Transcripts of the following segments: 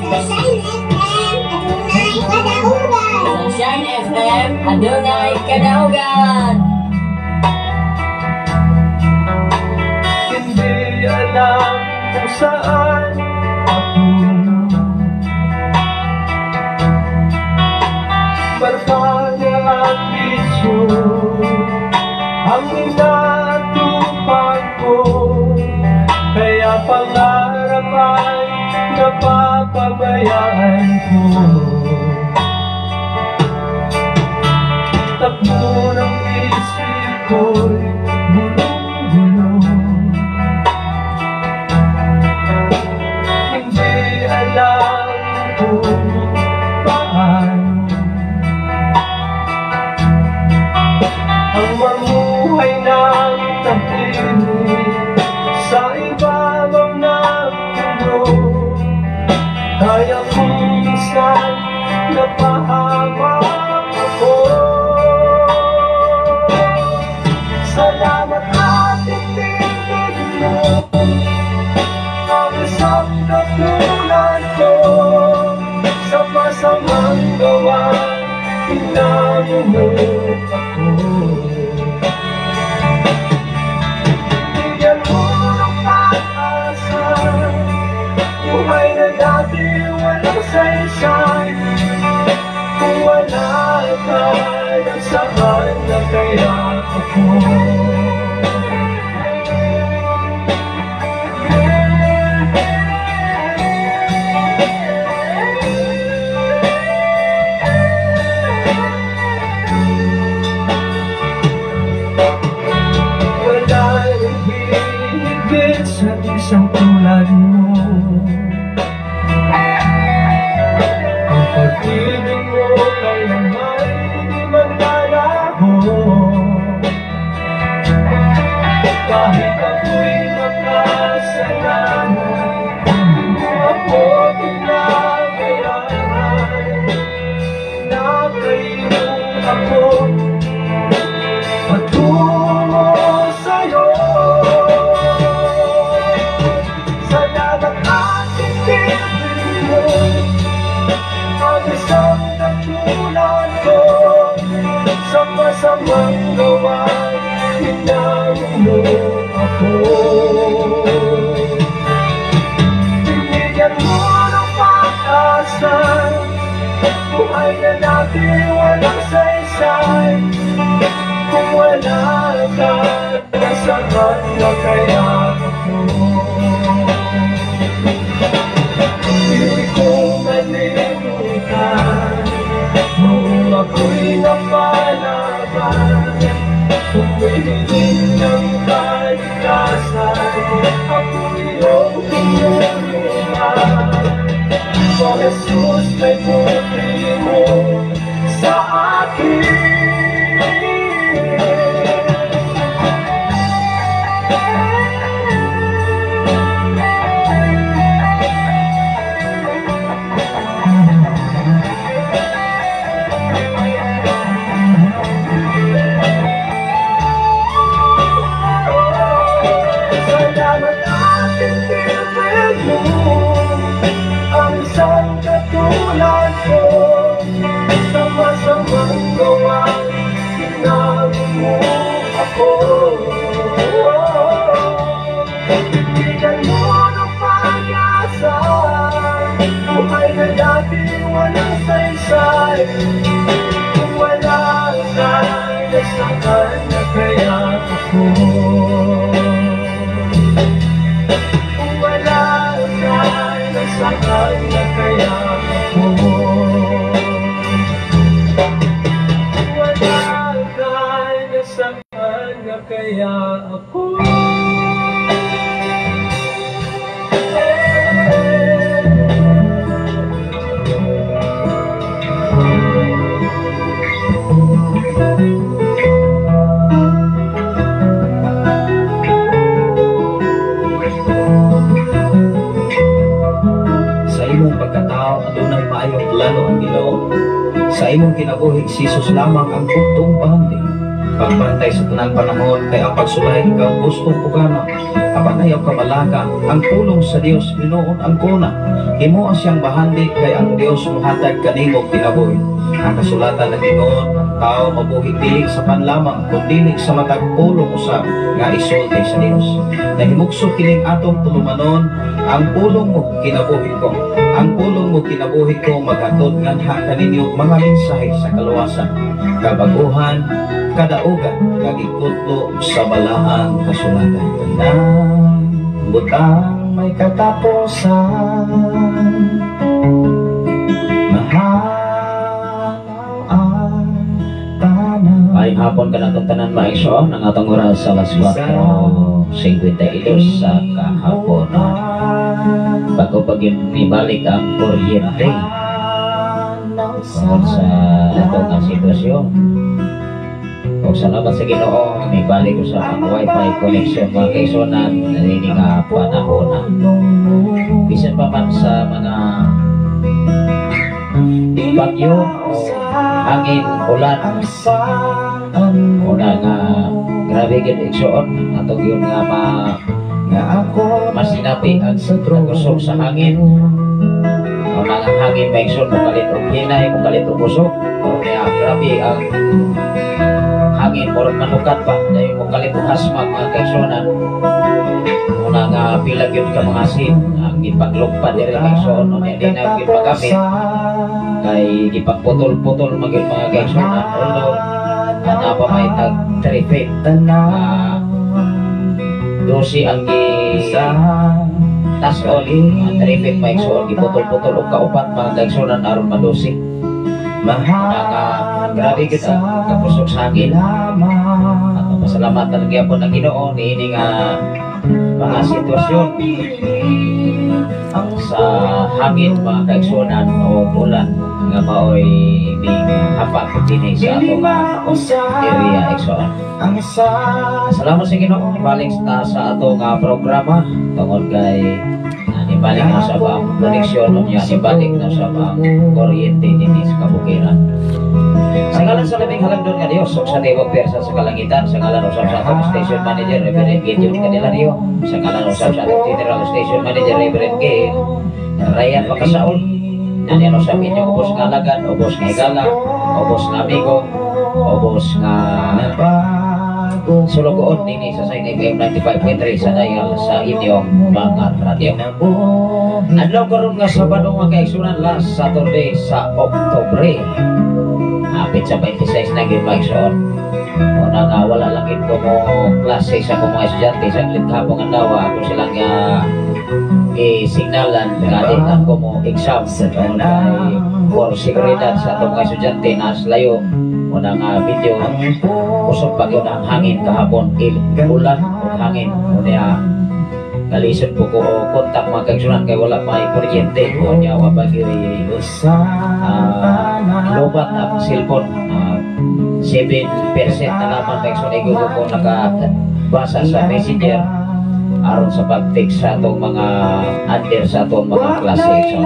Sunshine FM, adunay kadaugan. Sunshine FM, adunay kadaugan. Hindi alam kung saan patungo. Barkada at bisyo ang inatupag ko, kaya pangarap ay napapabayaan ko. Takbo ng isip ko'y gulong-gulo, hindi alam kung paano ang mamuhay ng tahimik sa ibabaw ng mundo. Kaya kung minsan napahamak ako, salamat at tinibig mo ang isang katulad ko. Sa masamang gawa, tinamo mo ako. Bigyan mo ng pag-asa, buhay na dati walang saysay. Kung wala ka, nasaan na kaya ako? Wala nang hihigit sa isang tulad mo. Ang pag-ibig mo kailanman di maglalaho. Kahit ako'y makasalanan, di mo ako pinabayaan. Nakayo ako patungo sa'yo. Salamat at tinibig mo ang isang katulad ko. Sa masamang gawa, hinamo mo ako. Binigyan mo ng pag-asa, buhay na dati walang saysay. Kung wala ka, nasaan na kaya ako? Hindi ko malimutan noong ako'y napalaban. Humihiling ng kaligtasan, ako'y iyong tinulungan. O Jesus, may buti mo sa akin. Salamat at tinibig mo ang isang katulad ko. Sa masamang gawa, tinamo mo ako. Bigyan mo ng pag-asa, buhay na dati walang saysay. Kung wala ka, nasaan na kaya ako? Kung wala ka, nasaan na kaya ako? Kung wala ka, nasaan na kaya ako? Sa imong pagkatao adunay maayong plano ang Ginoo. Sa imong kinabuhi si Jesus lamang ang bugtong bahandi. Pagbantay sa tanang panahon kay ang pagsulay ikaw gustong pugana. Apan ayaw ka malaka, ang pulong sa Dios hinuon ang kuna. Himoa siyang bahandi kay ang Dios muhatag kanimo kinabuhi. Ang kasulatan nag-ingon, ang tao mabuhi dili sa pan lamang kun dili sa matag pulong usab nga isulti sa Dios. Nahimugso kining atong tulumanon, ang pulong mo kinabuhi ko. Ang pulong mo kinabuhi ko maghatod nganha kaninyo mga mensahe sa kaluwasan, kabaguhan, kadaugan, kag ikutlo sa balaang kasulatan. Tanang butang may katapusan, mahal ang tanan. Maayong hapon kanatong tanan, mga igsoon. Ang atong oras sa alas 4:52 sa kahapon. Bago pag ibalik ang kuryente tungkol sa atong nga sitwasyon. O salamat sa Ginoo, mibalik ko sa ang wifi connection, mga kaigsuonan, niini nga panahon na. Bisan pa man sa mga bagyo o hangin, ulan, una nga grabe gid, igsoon, atong yun nga ma masinapi ang kagusok sa hangin. Una nga hangin, mga igsoon, mukalit og hinay, mukalit og usok. Kaya grabe ang hangin, murag manukat pa dahil mukalit og hasmak, mga kaigsuonan. Una nga pila gyud ka mga sin ang gipaglugpad diri, mga igsoon, unya di na gyud magamit kay gipagputol-putol man gyud, mga kaigsuonan, although ana pa may tag 3 feet, 12 ang gi tason, 3 feet, mga igsoon, giputol-putol og kaupat, mga kaigsuonan, aron madusi. Una nga grabe gyud ang kapusok sa hangin at mapasalamatan gyapon ang Ginoo niini nga mga sitwasyon sa hangin, mga kaigsuonan, o ulan nga maoy ning hapak dinhi sa atong area, igsoon. Salamat sa Ginoo, balik ta sa atong programa tungod kay nibalik na sa ang koneksyon, unya nibalik na sa ang kuryente dinhi sa kabukiran. Sa ngalan sa labing halangdon nga Dios ug sa tibuok pwersa sa kalangitan, sa ngalan usab sa atong station manager, Reverend Gideon Candelario, sa ngalan usab sa atong general station manager, Reverend Gail Ryan Makasaol, naniyan usab inyong ubos nga alagad, ubos nga higala, ubos nga amigo, ubos nga sulugoon dinhi sa Sign FM 95.3 sa dial sa inyong mga radyo. Adlaw karon nga Sabado, mga kaigsunan, last Saturday sa Oktubre. Hapit sa 26 na gyud, mga igsoon. Una nga wala lang gid ko mo klase sa akong mga estudyante sa kahapon adlaw. Ako silang i-signalan nga di lang ko mo exam tungod kay for seguridad sa atong mga estudyante na layo. Una nga video kusog pa gyud ang hangin kahapon, ulan ug hangin. Unya kalisod po ko og kontak, mga kaigsunan, kay wala may kuryente. Unya wa pa gyud lobat ang cellphone, 7% na lamang, mga igsoon, ko nakabasa sa Messenger aron sa pag-text sa atong mga under sa atong mga klase. So,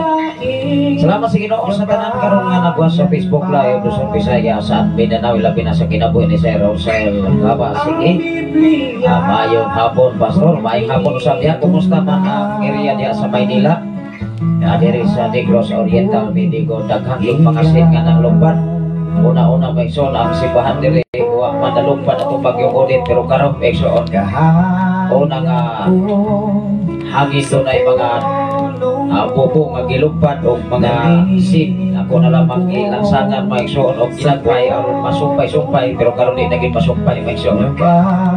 salamat sa Ginoo sa tanan karon nga nagwas sa Facebook Live Luzon, Visayas at Mindanao, labi na sa kinabuhi ni Sir Rosel Gaba. Sige. Maayong hapon, Pastor. Maayong hapon usab diha. Kumusta man ang area diha sa Maynila? Diri sa Negros Oriental, medyo daghang yung mga sin nga nang. Una-una, mga igsoon, ang simbahan diri wa man nalugpad atong bagyong Odette, pero karon, mga igsoon, una nga hangin, dunay mga bubo nga gilugpad og mga sin. Ako na lamang gilansangan, mga igsoon, og ginagmay aron masumpay-sumpay, pero karon di naging masumpay, mga igsoon.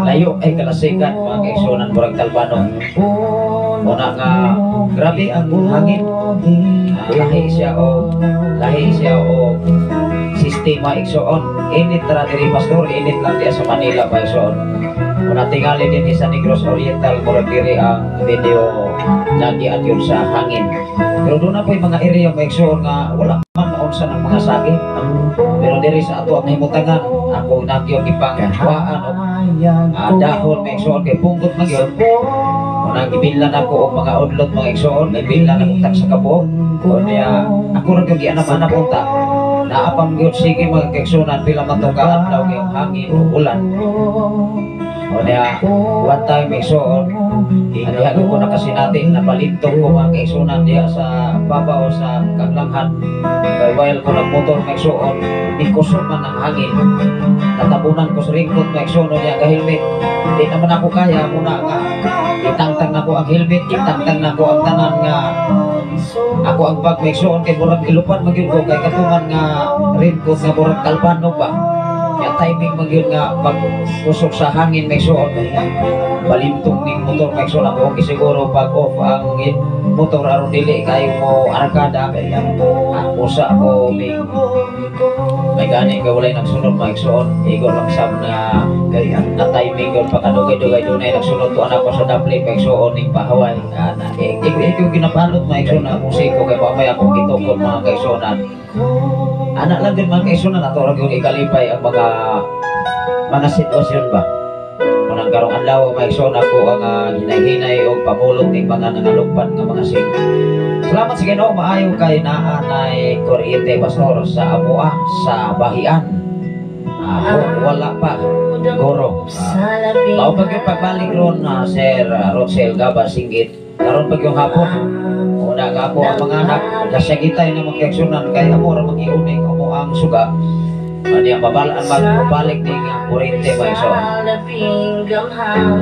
Layo ay kalasigan, mga kaigsuonan, murag Talbanon. Una nga grabe ang hangin. Lahi siya o sistema, igsoon. Init ra diri, Pastor, init lang diya sa Manila pa, igsoon. Una tingali din sa Negros Oriental, murag diri ang medyo lagi at yun sa hangin. Pero doon na po yung mga area, mga igsoon, nga wala man maunsa ng mga saging. Pero diri sa ato ang nahimutangan, ako nagyo gipang kuhaan og dahon, mga igsoon, kay punggot man gyud. Unang gibillan ako og mga udlot, mga igsoon, gibillan ako tag sa kabuok. Unya ako ra gyud gianam-anam unta. Naa pa gyud sige, mga kaigsuonan, pila man to ka adlaw kay hangin ug ulan. Unya one time, igsoon, diha gyud ko nakasinati, napalintong ko, mga kaigsuonan, diha sa babaw sa kaglanghan. Kay while ko nagmotor, mga igsoon, ikusog man ang hangin. Natabunan ko sa raincoat, mga igsoon, niya ka helmet. Di naman ako kaya muna nga itangtang nako ang helmet, itangtang nako ang tanan nga ako ang bag, mga igsoon, kay murag ilupan man gyud ko kay katuman nga raincoat nga murag kalbano ba. Ya timing man gyud nga pag kusog sa hangin, mga igsoon, balintong ning motor, mga igsoon. Ako okay siguro pag off ang motor aron dili kayo mo arkada. Usa ako may may gani kay walay nagsunod, mga igsoon. Igo lang sab na na timing gyud pagkadugay-dugay dunay nagsunod to anak ko sa dapli, mga igsoon, ning pahaway. Na iko iko ginapalot, mga igsoon, ang musiko kay mamaya akong gitukod, mga kaigsuonan. Ana lang din, mga kaigsuonan, ato ra gyud ikalipay ang mga sitwasyon ba. Unang karong adlaw, mga igsoon, ako ang hinay-hinay og pamulot ning mga nangalugpan nga mga sing. Salamat sa Ginoo, maayo kay naa nay kuryente, pastor, sa amoa sa bahian. Wala pa goro. Mao pag yung pagbalik ron na Sir Rosel Gaba Singgit karon pag yung hapon. Una nga ako ang mga anak nasagitay na magkaigsunan kay amo ra magiuning amo ang suga. Ani ang babalaan magbalik ning kuryente ba iso.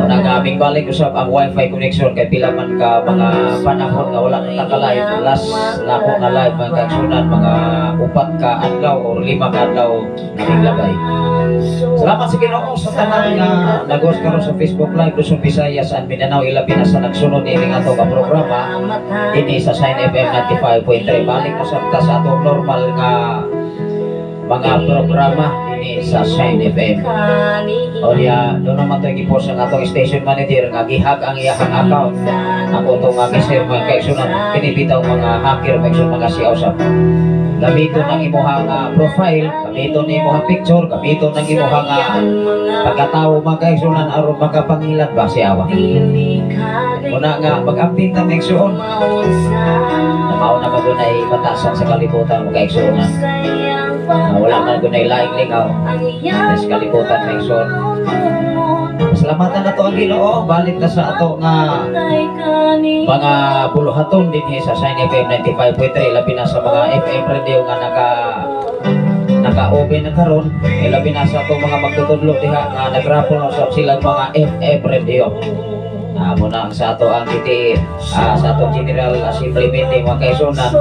Una nga aming balik usab ang wifi connection kay pila man ka mga panahon nga wala na ka live. Last na ako nga live, mga kaigsunan, mga 4 ka adlaw or 5 ka adlaw naming labay. Salamat sa Ginoo sa tanan nga nag-host karon sa Facebook Live Luzon, Visayas and Mindanao, ilabi na sa nagsunod ini nga ato ka programa ini sa Shine FM 95.3. Balik usab ta sa atong normal nga mga programa ini sa Shine FM. O diya, doon naman ito gipost ang atong station manager nga gihack ang iyahang account. Ako to nga gi-share, mga kaigsunan, kinibitaw mga hacker, mga igsoon, mga siyaw sa gamiton ng imuhang profile, gamiton ng imuhang picture, gamiton ng imuhang pagkatao, mga kaigsunan, aron makapangilad ba siya. Una nga mag-update na, mga igsoon. Na mao na magunay batasan sa kalibutan, mga kaigsunan. Wala man gunay laing lingaw sa kalibutan, mga igsoon. Pasalamatan na to ang Ginoo, balik na sa ato nga mga buluhaton dinhi sa Shine FM 95.3, labi na sa mga FM radio nga naka-open na karon, eh, labi na sa atong mga magtutudlo diha nga nagrapol na usab silang mga FM radio. Mo na ang sa ato ang DT, sa atong General Assembly meeting, mga kaigsunan,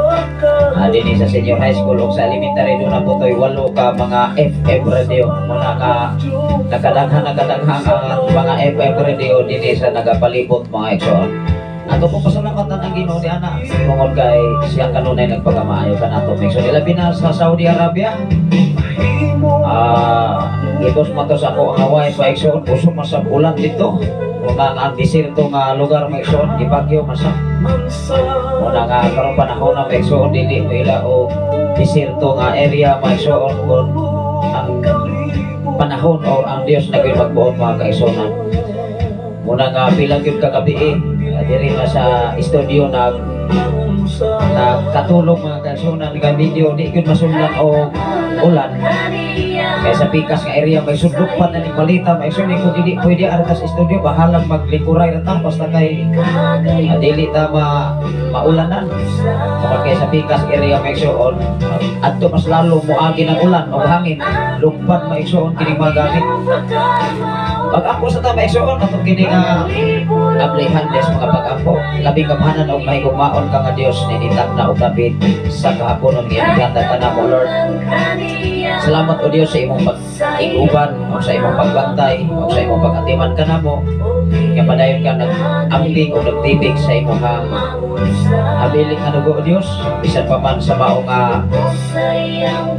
dinhi sa senior high school ug sa elementary doon na po to'y walo ka mga FM radio. Mo na ka nakadaghan nakadaghan ang mga FM radio dinhi sa nagapalibot, mga igsoon. Ato po pasalamatan ang Ginoo ni ana tungod kay siya kanunay nagpagamaayo kanato. So ilabi na sa Saudi Arabia. Gibos man to sa ako ang wifi, igsoon, kusog man sa ulan dito. Una nga ang diserto nga lugar, mga igsoon, gibagyo man sa. Una nga karong panahon na, mga igsoon, dili mo ila og diserto nga area, mga igsoon, kung ang panahon or ang Dios na gyud magbuot, mga kaigsuonan. Muna nga pila gyud ka gabi eh, diri na sa studio nagkatulog, mga kaigsuonan, nga video di gyud masundan og ulan. Kay sa pikas nga area may sundok pa na ni malita, may igsoon, kung dili pwede arta sa studio, bahalang maglikuray ra ta basta kay dili ta maulanan. Kapag kay sa pikas area, may igsoon, adto mas lalo moagi ng ulan o hangin, lukban, may igsoon, kini mga gamit. Pag ako sa ta, may igsoon, atong kini nga ablihan des mga pag-ampo, labing gamhanan og mahigugmaon ka nga Dios, ninitak na og dapit sa kahaponon nga gihatag kanamo, Lord. Salamat o Dios sa imong pag-iguban o sa imong pagbantay o sa imong pag-atiman kanamo nga padayon ka nag-amping o nagtibik sa imong habiling nga dugo, o Dios, bisan pa man sa mao nga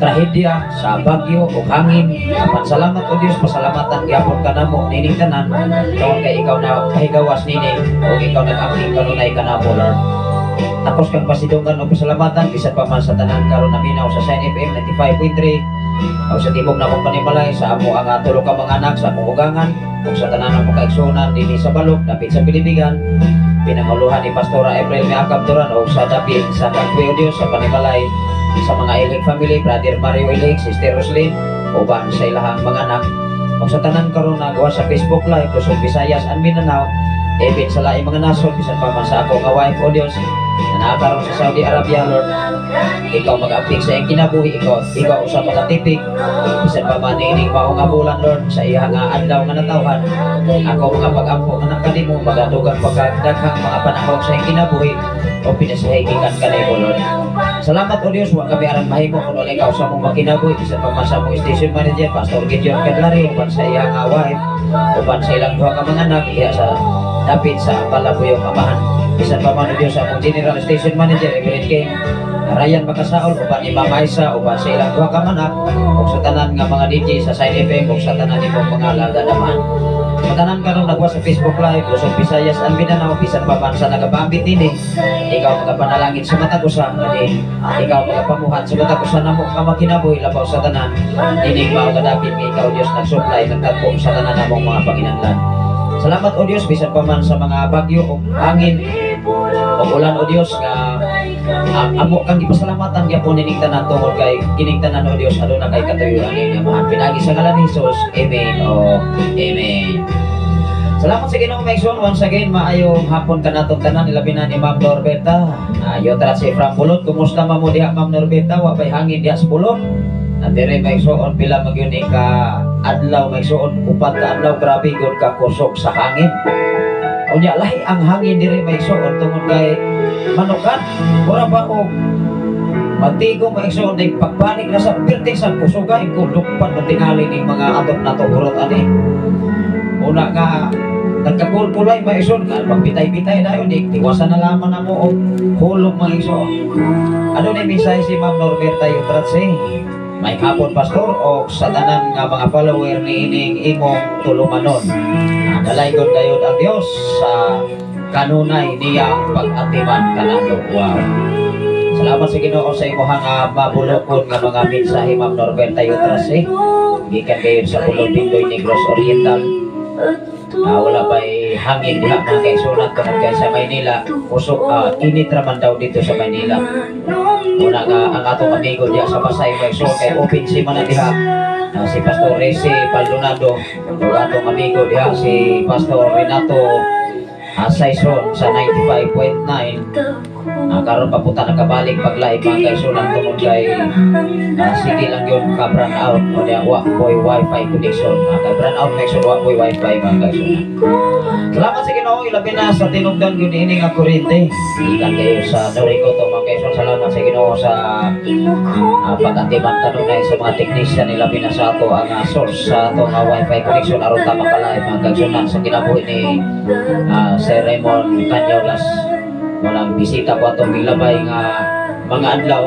trahedya sa bagyo o hangin. Apan salamat o Dios, pasalamatan gyapon kanamo nining tanan tungod kay ikaw na kahigawas nini o ikaw nag-amping kanunay kanamo, Lord. Tapos kang pasidunggan o pasalamatan bisan pa man sa tanan karon naminaw sa Shine FM 95.3. O sa tibok na akong panimalay, sa amo ang tulo ka mga anak, sa among ugangan, ug sa tanan ng kaigsuonan dinhi sa Balok, dapit sa Pilibigan, pinanguluhan ni Pastora April Miakab Duran, o sa dapit sa Kagwe, o Diyos, sa panimalay, sa mga Ilig family, Brother Mario Ilig, Sister Roslyn, uban sa ilahang mga anak, ug sa tanan karon nagawa sa Facebook Live, Luzon, Visayas, and Mindanao, even sa laing mga nasod, bisan pa man sa ako nga wife, o Diyos, na naa karon sa Saudi Arabia, Lord, ikaw mag-apik sa iyang kinabuhi, ikaw usa makatipig, bisan pa man ining mao nga bulan, Lord, sa iya nga adlaw nga natawhan, ako mga pag-ampo nga kanimo, magadugang pagkadaghang mga panahon sa iyang kinabuhi, o pinasahi gikan kanimo, Lord. Salamat, O Diyos, wa kami aran mahimo kung wala ikaw sa among makinabuhi, bisan pa man sa among station manager, Pastor Gideon Cadlario, uban sa iya nga wife, uban sa ilang duha ka mga anak, iya sa dapit sa Balabuyong Amahan. Bisan pa man, O Diyos, sa among general station manager, Reverend King Ryan Makasaol, uban ni Mama Isa, uban sa ilang duha ka mga anak, ug sa tanan nga mga DJ sa Sign FM, ug sa tanan nimong mga lagadaman. Sa tanan karon nagwa sa Facebook Live, Luzon, Visayas, and Mindanao, bisan pa man sa nagapambit nini, ikaw magapanalangin sa matag usa, ngani ikaw magapamuhat sa matag usa namo nga makinabuhi labaw sa tanan, ining mao kadapit nga ikaw, Dios, nagsupply, nagtagpo sa tanan namong mga panginahanglan. Salamat, O Dios, bisan pa man sa mga bagyo o hangin o ulan, O Dios, nga amo kang gipasalamatan gyapon nining tanan tungod kay kining tanan, O Dios, aduna kay katuyuan ninyo Amahan. Pinaagi sa ngalan ni Jesus. Amen o Amen. Salamat sa Ginoo, Maxon. Once again, maayong hapon kanatong tanan, ilabi na ni Ma'am Norberta. Ayo tara si from Pulot. Kumusta man mo diha, Ma'am Norberta? Wa bay hangin diha sa Pulot? Nandire maigsoon pila magyun ka adlaw, maigsoon, upat ka adlaw, grabe gud ka kusog sa hangin. Unya lahi ang hangin diri, maigsoon, tungod kay manukan mura ba og matigo, maigsoon, ning pagpanik na sa pirting sa kusuga iko lukpan man tingali ning mga atop nato hurot ani. Una nga nagkakulkulay, maigsoon, nga magbitay-bitay na yun, tiwasan na lamang na mo og hulog, maigsoon. Ano ni mensahe si Ma'am Norberta Yutratse? May hapon, Pastor, o sa tanan nga mga follower ni ining imong tulumanon. Dalaygon gayud ang Dios sa kanunay niyang pag-atiman kanato. Wow. Salamat sa Ginoo sa imong nga mabulokon nga mga mensahe, Ma'am Norberta Yutrase. Gikan kayo sa Pulong Bindoy, Negros Oriental. Wala pa'y hangin diha, mga kaigsuonan, tungod kay sa Maynila usok, init raman daw dito sa Maynila. Una nga ang atong amigo diha sa Pasay, so kay open si man na diha, si Pastor Rese Baldonado ug atong amigo diha si Pastor Renato Saison sa 95.9. Karon pa puta nakabalik pag-live, mga kaigsuonan, tungod kay sige lang yun ka brown out o niya wa koy wifi connection. Kay brown out connection, wa koy wifi, mga kaigsuonan. Salamat sa Ginoo, ilabi na sa tinugdan gyud ini nga kuryente. Gikan kayo sa Norico to, mga kaigsoon. Salamat sa Ginoo sa pag-atiman kanunay sa mga technician, ilabi na sa ato ang source sa ato nga wifi connection aron ta maka-live, mga kaigsuonan, sa kinabuhi ni Sir Raymond Canyolas. Walang bisita ko atong gilabay nga mga adlaw.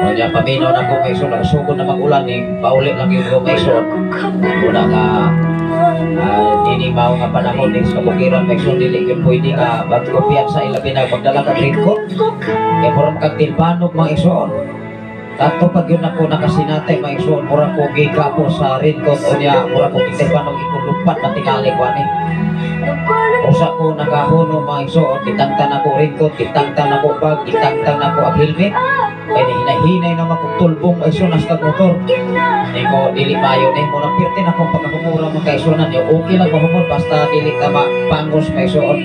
O niya, paminaw na ko, maigsoon, nagsugod na mag-ulan ni pauli lang yung ko, maigsoon. Una nga dini mao nga panahon din sa kabukiran, maigsoon, dili gyud pwede nga magkumpiyansa, ilabi na magdala kag raincoat. Kay mura kag tilbanog, mga igsoon. Kato pag yun ako nakasinate, mga igsoon, mura ko gigapo sa raincoat o niya mura ko gitilbanog ikulumpat na tingali ko ani. Usa ko nakahuno, mga igsoon, gitangtan ako raincoat, gitangtan ako bag, gitangtan ako ang helmet. Kay hinay-hinay na makutulbong, igsoon, hasta motor. Ni ko dili mayo ni mo nang pirti na akong pagkahumura, mga kaigsuonan. Yo okay lang mahumon basta dili ta mapangos, mga igsoon.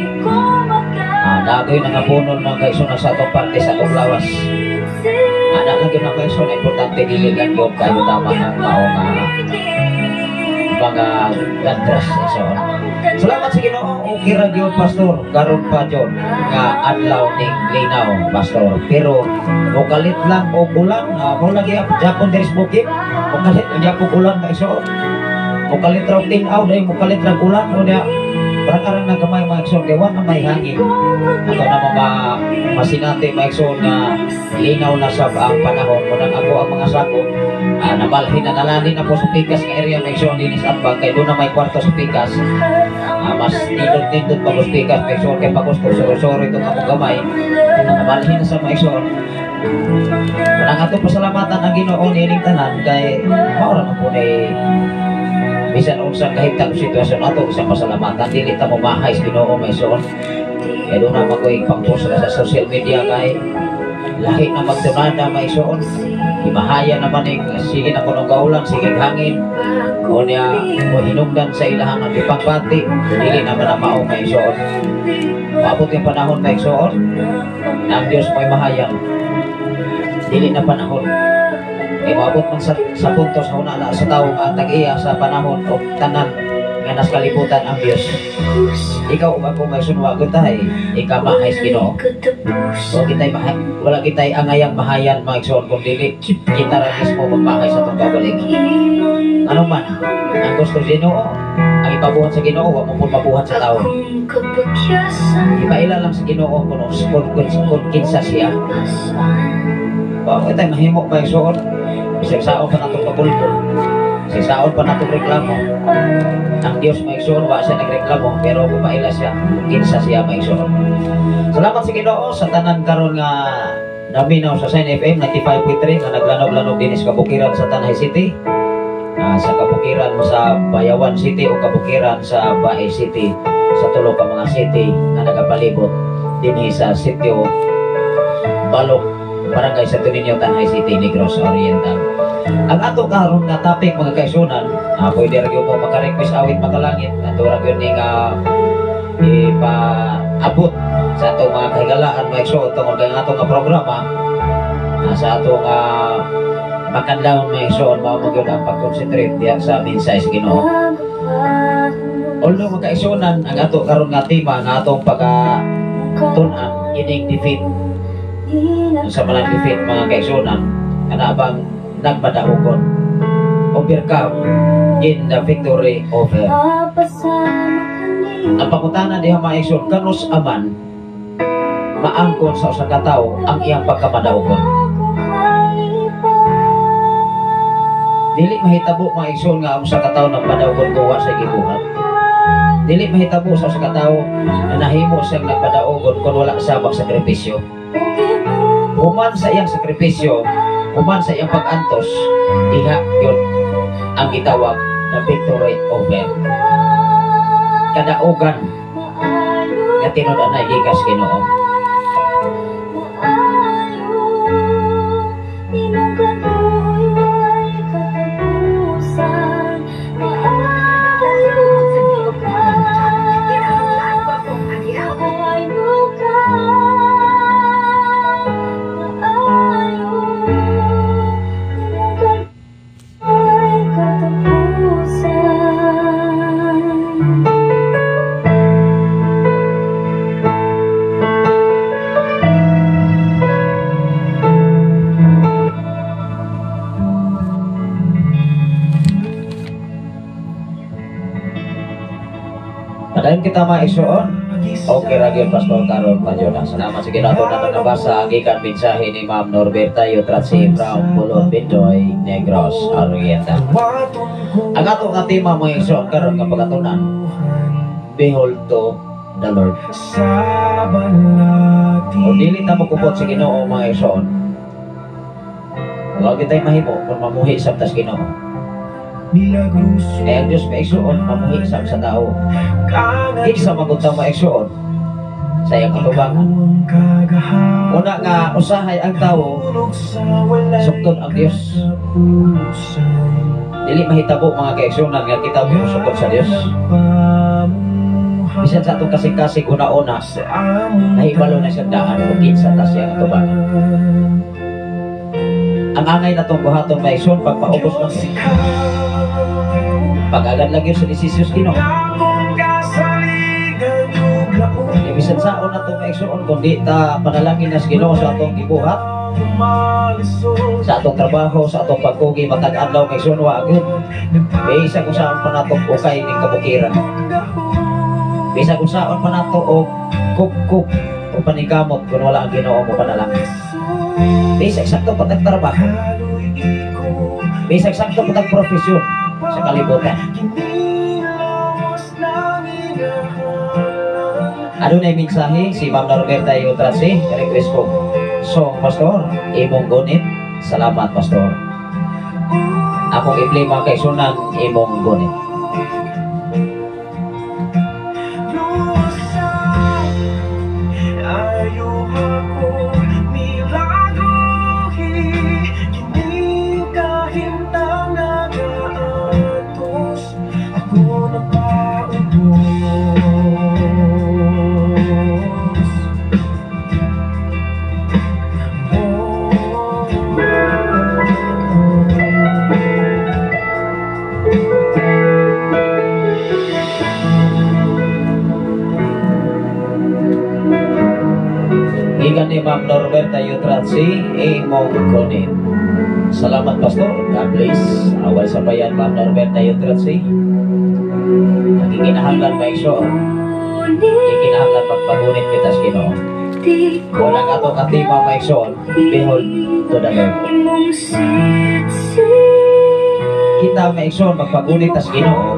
Dagoy na nga punon, mga kaigsuonan, sa atong parte sa atong lawas. Ana lang yun ang igsoon, importante dili lang yun kayo tama ang mao nga mga gandras, igsoon. Salamat sa Ginoo, okay ra gyud, Pastor, karon pa jud nga adlaw ning linaw, Pastor. Pero mokalit lang og ulan, mo lagi Japon diri sa bukid, mokalit ang Japon ulan, mga igsoon. Mokalit raw tin-aw dahil mokalit ra ulan o niya. Barang na gamay, mga igsoon, kay wa na may hangin. Ato na mo masinati, mga igsoon, nga linaw na sab ang panahon. Munang ako ang mga sako, nabalhin na nalalin ako sa pikas nga area, mga igsoon, dinis ambag kay doon na may kwarto sa pikas. Mas nindot-nindot pa sa pikas, mga igsoon, kay pagusto suro-suro itong akong gamay. Nabalhin na sa mga igsoon. Munang Ang atong pasalamatan ang Ginoo niining tanan kay mao ra man po ni bisan unsang kahimtang sitwasyon ato isang pasalamatan, dili ta momahay sa Ginoo may suon. Kay doon na makoy pang-post sa social media kay lahi na magtunada may suon. Himahaya naman ning sige na kunong kaulan, sige hangin o niya o hinungdan sa ilahang ang ipangbati, dili naman ang mao may suon. Paabot yung panahon may suon na ang Diyos may mahayang dili na panahon. Kay maabot man sa punto sa una na sa tawo ang tag-iya sa panahon o tanan nga nas kalibutan ang Diyos. Ikaw ug ako may sunwa gud tayo, ikaw mahay sa Ginoo. Wala kitay angayang mahayan mga igsoon kung dili kita ra mismo magmahay sa atong kaugalingon. Ano man ang gusto sa Ginoo, ang ipabuhat sa Ginoo wa mo pud mabuhat sa tawo. Ipaila lang sa Ginoo kung kinsa siya. Wa kitay mahimo mga igsoon. Bisag saon pa natong kabulbul, bisag saon pa natong reklamo. Ang Dios mga igsoon wa siya nagreklamo, pero mupaila siya kung kinsa siya mga igsoon. Salamat sa Ginoo sa tanan karon nga naminaw sa Sign FM 95.3 nga naglanog-lanog dinhi sa kabukiran sa Tanay City, sa kabukiran sa Bayawan City o kabukiran sa Bae City, sa tulo ka mga city nga nagapalibot dinhi sa sitio Balok, Barangay Santo Niño, Tanay City, Negros Oriental. Ang ato karon nga topic mga kaisunan, pwede ra gyud mo maka-request awit makalangit, ato ra gyud ni nga ipaabot sa atong mga kahigalaan mga igsoon tungod kay ang atong nga programa, sa atong makanlawon mga igsoon, mao man gyud ang pag-concentrate diha sa mensahe sa Ginoo. Although mga kaigsuonan, ang ato karon nga tema nga atong pagka-tun-an ining defeat. Sa malang defeat mga kaigsuonan, kana bang nagmadaogon, overcome in the victory over. Ang pangutana diha mga igsoon, kanus aman maangkon sa usa ka tawo ang iyang pagkamadaogon? Dili mahitabo mga igsoon nga ang usa ka tawo nagpadaogon kung wa sa gibuhat. Dili mahitabo sa usa ka tawo na nahimo siyang nagpadaogon kung wala sa magsakripisyo. Human sa iyang sakripisyo, human sa iyang pag-antos, diha yun ang gitawag na victory over. Kadaugan nga tinud-anay gikas Ginoo. Padayon kita mga igsoon. Okay ra gyud Pastor Carol Pajona. Salamat sa Ginoo ato na nabasa ang gikan mensahe ni Ma'am Norberta Yutratsi from Pulot Bindoy, Negros Oriental. Ang ato nga tema mga igsoon karon nga pagatunan, Behold to the Lord. O dili ta mokupot sa Ginoo mga igsoon. Wa kitay mahimo kung mamuhi sa tas Ginoo. Kaya ang Diyos may igsoon, mamuhi sa tao. Kinsa magunta mga igsoon sa iyang katubangan. Una nga usahay ang tao, sukton ang Diyos. Dili mahitabo mga kaigsuonan nga kita mo sukod sa Diyos. Bisan sa atong kasing-kasing una-una, nahibalo na siyang daan kung kinsa ta siyang katubangan. Ang angay na itong buhaton mga igsoon, pagpaubos lang yun. Pag-agad lang yun sa desisyon sa Ginoo. Bisan saon na itong maigsoon, kundi ta panalangin na sa Ginoo sa atong gibuhat, sa atong trabaho, sa atong pagkugi, matag adlaw kay igsoon, wa gyud. Bisa kung saan pa nato ukay ning kabukiran. Bisa kung saan pa nato og kup-kup o panikamot kung wala ang Ginoo mo panalangin. Bisa sakto pa tag trabaho. Bisa sakto pa tag profesyon sa kalibutan. Adunay mensahe si Ma'am Norberta Yutratsi, request ko. So, Pastor, imong gunit. Salamat, Pastor. Akong i-play, mga kaigsuonan, Imong Gunit. Luwasan, ayaw ako milagrohi. Kining kahimtang nagaantos, ako napaubos. Gikan ni Ma'am Norberta Yutratsi, Imong Gunit. Salamat, Pastor. God bless. Away sa bayan, Ma'am Norberta Yutratsi. Nagikinahanglan ba iso? Gikinahanglan magpagunit kita sa Ginoo. Wala nga to katima, mga igsoon, "Behold to the Lord." Kita, mga igsoon, magpagunit tas Ginoo,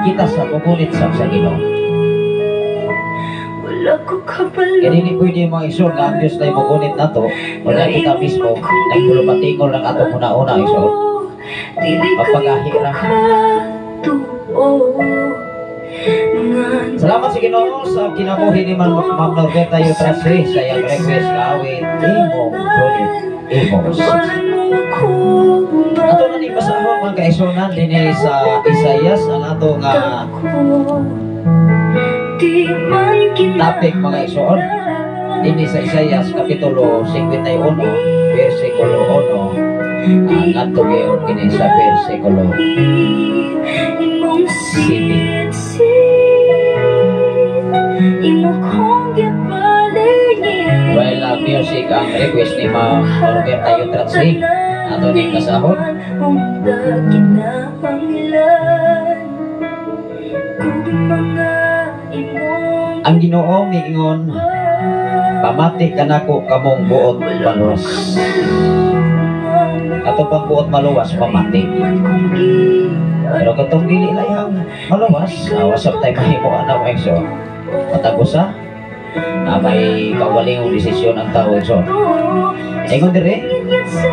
kita sa mugunit sa Ginoo. Kaya dili pwede, mga igsoon, nga ang Diyos na mugunit nato, wala kita mismo nagpulupatingol ng atong una-una, igsoon. Magpagahi ra. Salamat sa Ginoo sa kinabuhi ni Ma'am Norberta Yutrasri sa iyang request nga awit, Imong Gunit, Imong Sitsit. Ato na ni basahon, mga kaigsuonan, dinhi sa Isaias ang ato nga topic, mga igsoon. Dinhi sa Isaias kapitulo 51 versikulo 1 ngadto gyud kini sa versikulo 7. While music ang request ni Ma'am Norberta Yutratsi, ato ning basahon. Ang Ginoo miingon, "Pamati kanako kamong buot maluwas." Ato pang buot maluwas, pamati. Pero katong dili layang maluwas, wasap tayo mahimo ana, mga igsoon. Matag usa na may kawalingong desisyon ang tao, igsoon. Ingon dire,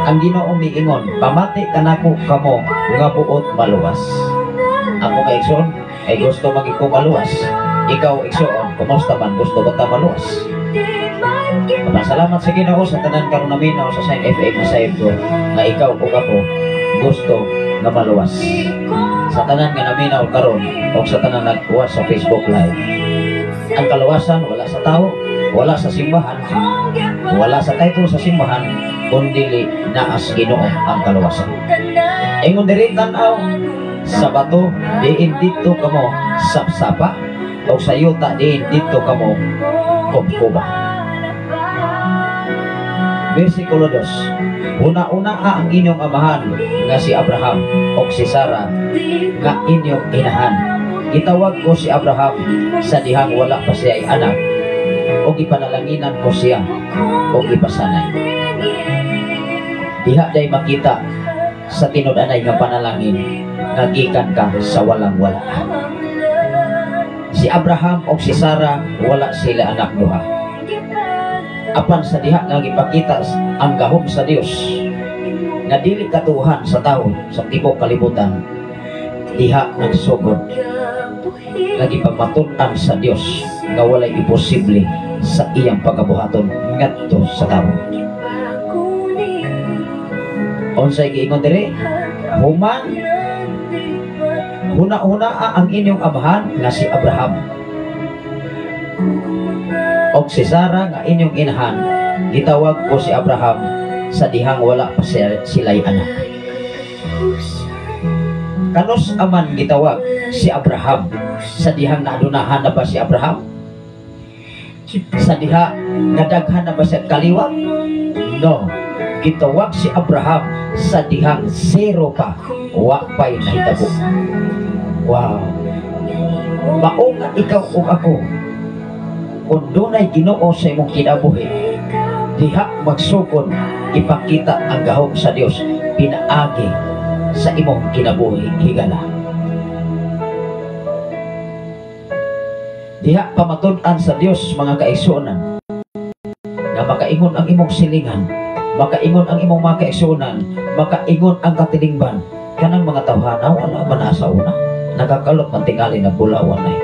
ang Ginoo miingon, "Pamati kanako kamo nga buot maluwas." Ako kay igsoon, ay gusto magiko maluwas. Ikaw, igsoon, kumusta man, gusto ba ta maluwas? Salamat sa Ginoo sa tanan karon naminaw sa Sign FM, masayod ko nga ikaw ug ako gusto nga maluwas. Sa tanan nga naminaw karon o sa tanan nagkuha sa Facebook Live. Ang kaluwasan wala sa tao, wala sa simbahan, wala sa title sa simbahan, kundi naas Ginoo ang kaluwasan. Ingon diri, tan-aw sa bato diin didto kamo sapsapa o sa yuta diin didto kamo kubkuba. Versikulo 2. Una-una ang inyong amahan nga si Abraham o si Sarah nga inyong inahan. Gitawag ko si Abraham sa dihang wala pa siya ay anak o gipanalanginan ko siya o gipasanay. Diha day makita sa tinud-anay nga panalangin nga gikan ka sa walang-wala. Si Abraham o si Sarah wala sila anak duha. Apan sa diha nga gipakita ang gahom sa Dios nga dili katuhan sa tawo sa tibuok kalibutan, diha nagsugod nga gipamatud-an sa Dios nga walay imposible sa iyang pagabuhaton ngadto sa tawo. Unsay giingon diri? Human huna-huna ang inyong amahan nga si Abraham og si Sarah nga inyong inahan. Gitawag ko si Abraham sa dihang wala pa sila'y anak. Kanus aman gitawag si Abraham sa dihang nadunahan na ba si Abraham? Sa diha nga daghan na ba siya kaliwat? No. Gitawag si Abraham sa dihang zero pa, wa pa'y nahitabo. Wow. Mao nga ikaw ug ako, kung dunay Ginoo sa imong kinabuhi, diha magsugod ipakita ang gahom sa Dios pinaagi sa imong kinabuhi higala. Diha pamatud-an sa Dios, mga kaigsuonan, nga makaingon ang imong silingan, Makaingon ang imong mga kaigsuonan, makaingon ang katilingban, kanang mga tawhana wala man na sa una. Nakakalot man tingali na bulawan ay.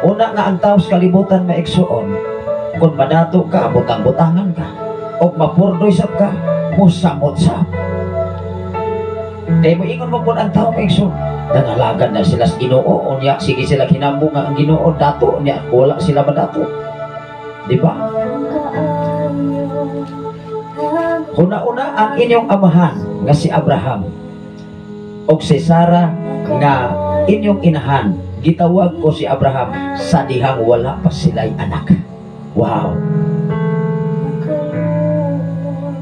Una nga ang tao sa kalibutan, maigsuon, kung madato ka, butang-butangan ka, o mapurdoy sab ka, musamot sab. Kay mo ingon mo po ang tao, maigsoon, nangalagan na sila sa Ginoo, unya sige sila hinambong nga ang Ginoo dato, unya wala sila madato. Di ba? Una-una ang inyong amahan nga si Abraham og si Sarah nga inyong inahan, gitawag ko si Abraham sa dihang wala pa sila'y anak. Wow.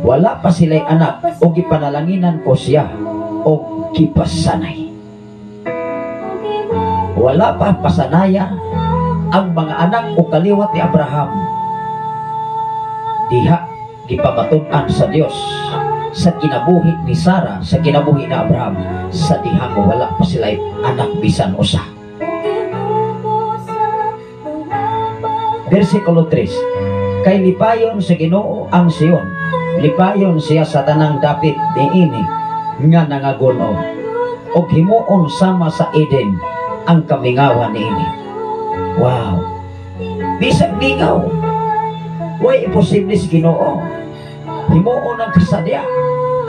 Wala pa sila'y anak o gipanalanginan ko siya o gipasanay. Wala pa pasanaya ang mga anak o kaliwat ni Abraham. Diha gipamatud-an sa Dios sa kinabuhi ni Sarah, sa kinabuhi ni Abraham, sa dihang wala pa sila'y anak bisan usa. Versikulo 3. Kay lipayon sa Ginoo ang Sion, lipayon siya sa tanang dapit niini nga nangagun-og, og himuon sama sa Eden ang kamingawan niini. Wow. Bisag mingaw, way imposible sa Ginoo. Himuon ang kasadya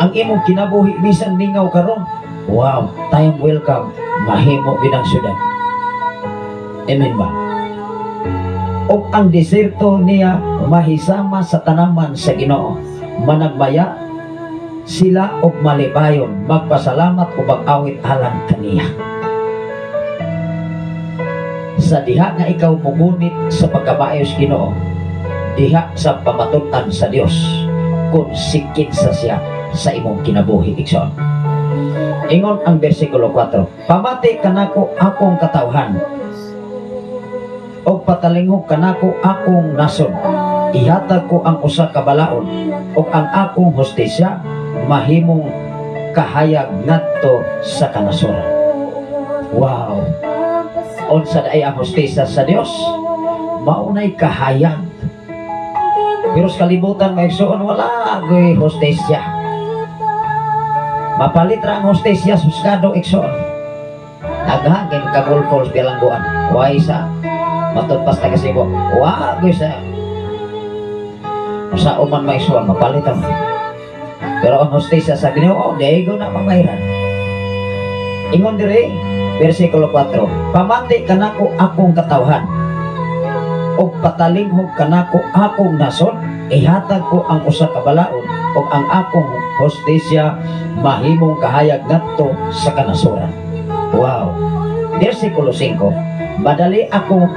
ang imong kinabuhi bisan mingaw karon. Wow, time will come, mahimo gid ang syudad. Amen ba? Og ang diserto niya mahisama sa tanaman sa Ginoo. Managmaya sila og malipayon, magpasalamat ug mag-awit alang kaniya. Sa diha nga ikaw mugunit sa pagkamaayos Ginoo, diha sa pamatud-an sa Dios kung sikinsa siya sa imong kinabuhi, igsoon. Ingon ang versikulo 4, pamati kanako akong katawhan og patalinghog kanako akong nasod. Ihatag ko ang usa ka balaod ug ang akong hustisya mahimong kahayag ngadto sa kanasoran. Wow. Unsa diay ang hustisya sa Dios? Maunay kahayag. Pero sa kalibutan, maigsoon, wala goy hustisya. Mapalit ra ang hustisya sa husgado, igsoon. Daghan kay kagulpol sa bilangguan. Way sa matod pas taga Cebu. Wa goy sa sa uman, maigsoon, mapalit ang. Pero ang hustisya sa Ginoo, diego na mamayran. Ingon dire, versikulo 4, pamati kanako akong katawhan ug patalinghog kanako akong nasod, ihatag ko ang usa ka balaod ug ang akong hustisya mahimong kahayag ngadto sa kanasoran. Wow. Versikulo 5, madali ako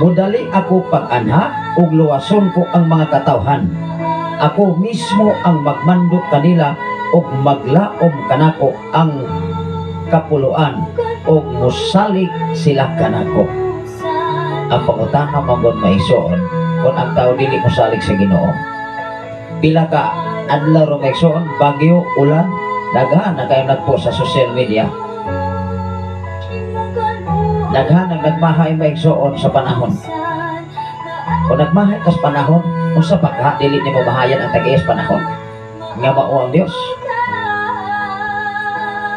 mudali ako pag-anha ug luwason ko ang mga katawhan. Ako mismo ang magmando kanila ug maglaom kanako ang kapuluan ug mosalig sila kanako. Ang pangutana manggod, maigsoon, kung ang tao dili mosalig sa Ginoo, pila ka adlaw ro, maigsoon, bagyo, ulan, daghan na kayo nagpost sa social media. Daghan ang nagmahay, maigsoon, sa panahon. Kung nagmahay kas panahon, unsa pa ka dili nimo mahayan ang tag-iya panahon nga mao ang Dios?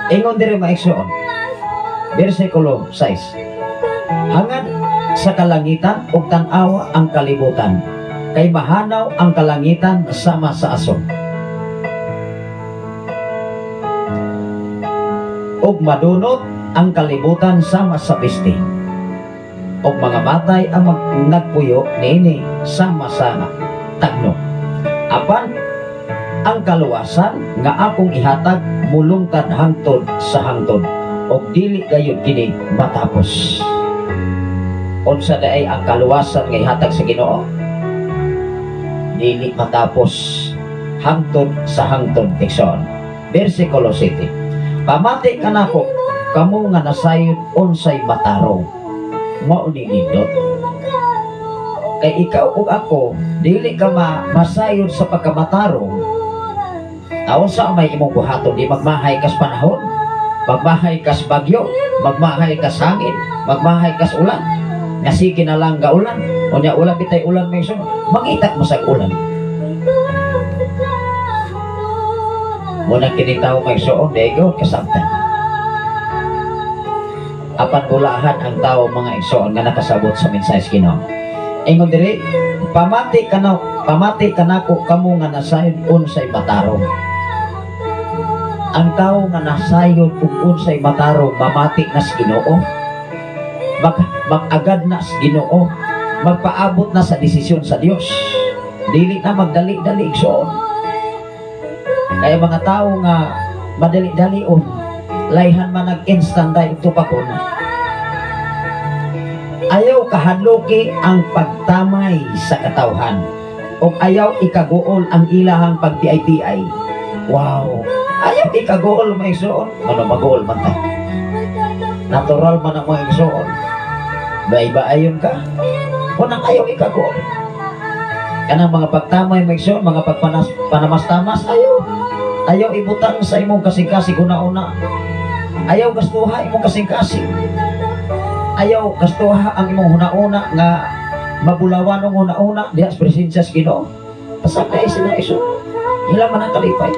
Ingon diri, maigsoon, versikulo 6, hangad sa kalangitan ug tan-awa ang kalibutan, kay mahanaw ang kalangitan sama sa aso ug madunot ang kalibutan sama sa piste, ug mga matay ang nagpuyo niini sama sa tagno. Apan ang kaluwasan nga akong ihatag mulungtad hangtod sa hangtod ug dili gayud kini matapos. Unsa diay ang kaluwasan nga ihatag sa Ginoo? Dili matapos hangtod sa hangtod, igsoon. Versikulo 7, pamati kanako kamo nga nasayod unsay matarong. Mao ni nindot kay ikaw ug ako dili ka masayod sa pagkamatarong. Unsa may imong buhaton? Di magmahay kas panahon, magmahay kas bagyo, magmahay kas hangin, magmahay kas ulan, nga sige na lang gaulan. Unya wala bitay ulan may so mangita mo sa ulan. Muna kini tawo may suon dego kasabtan. Apan bulahan ang tao mga igsoon nga nakasabot sa mensahe sa Ginoo. Ingon diri, pamati kanako kamo nga nasayod unsay matarong. Ang tao nga nasayod ug unsay matarong mamati na sa Ginoo. Mag-agad na sa Ginoo, magpaabot na sa desisyon sa Dios. Dili na magdali-dali igsoon. Kaya mga tao nga madali-dalion, layhan man nag-instant dahil tupakon. Ayaw kahadloki ang pagtamay sa katawhan o ayaw ikaguol ang ilahang pag-PIPI. Wow! Ayaw ikaguol mga igsoon. Ano maguol man ta? Natural man ang mga igsoon. Baiba ayon ka. Unang ayaw ikaguol. Kanang mga pagtamay mga igsoon, mga pagpanamas-tamas, ayaw. Ayaw ibutang sa imong kasing-kasing una-una. Ayaw gastuha imong kasing-kasing. Ayaw gastuha ang imong huna-una nga mabulawan ang huna-una diha sa presensya sa Ginoo. Pasakay sila iso. Ila man ang kalipay.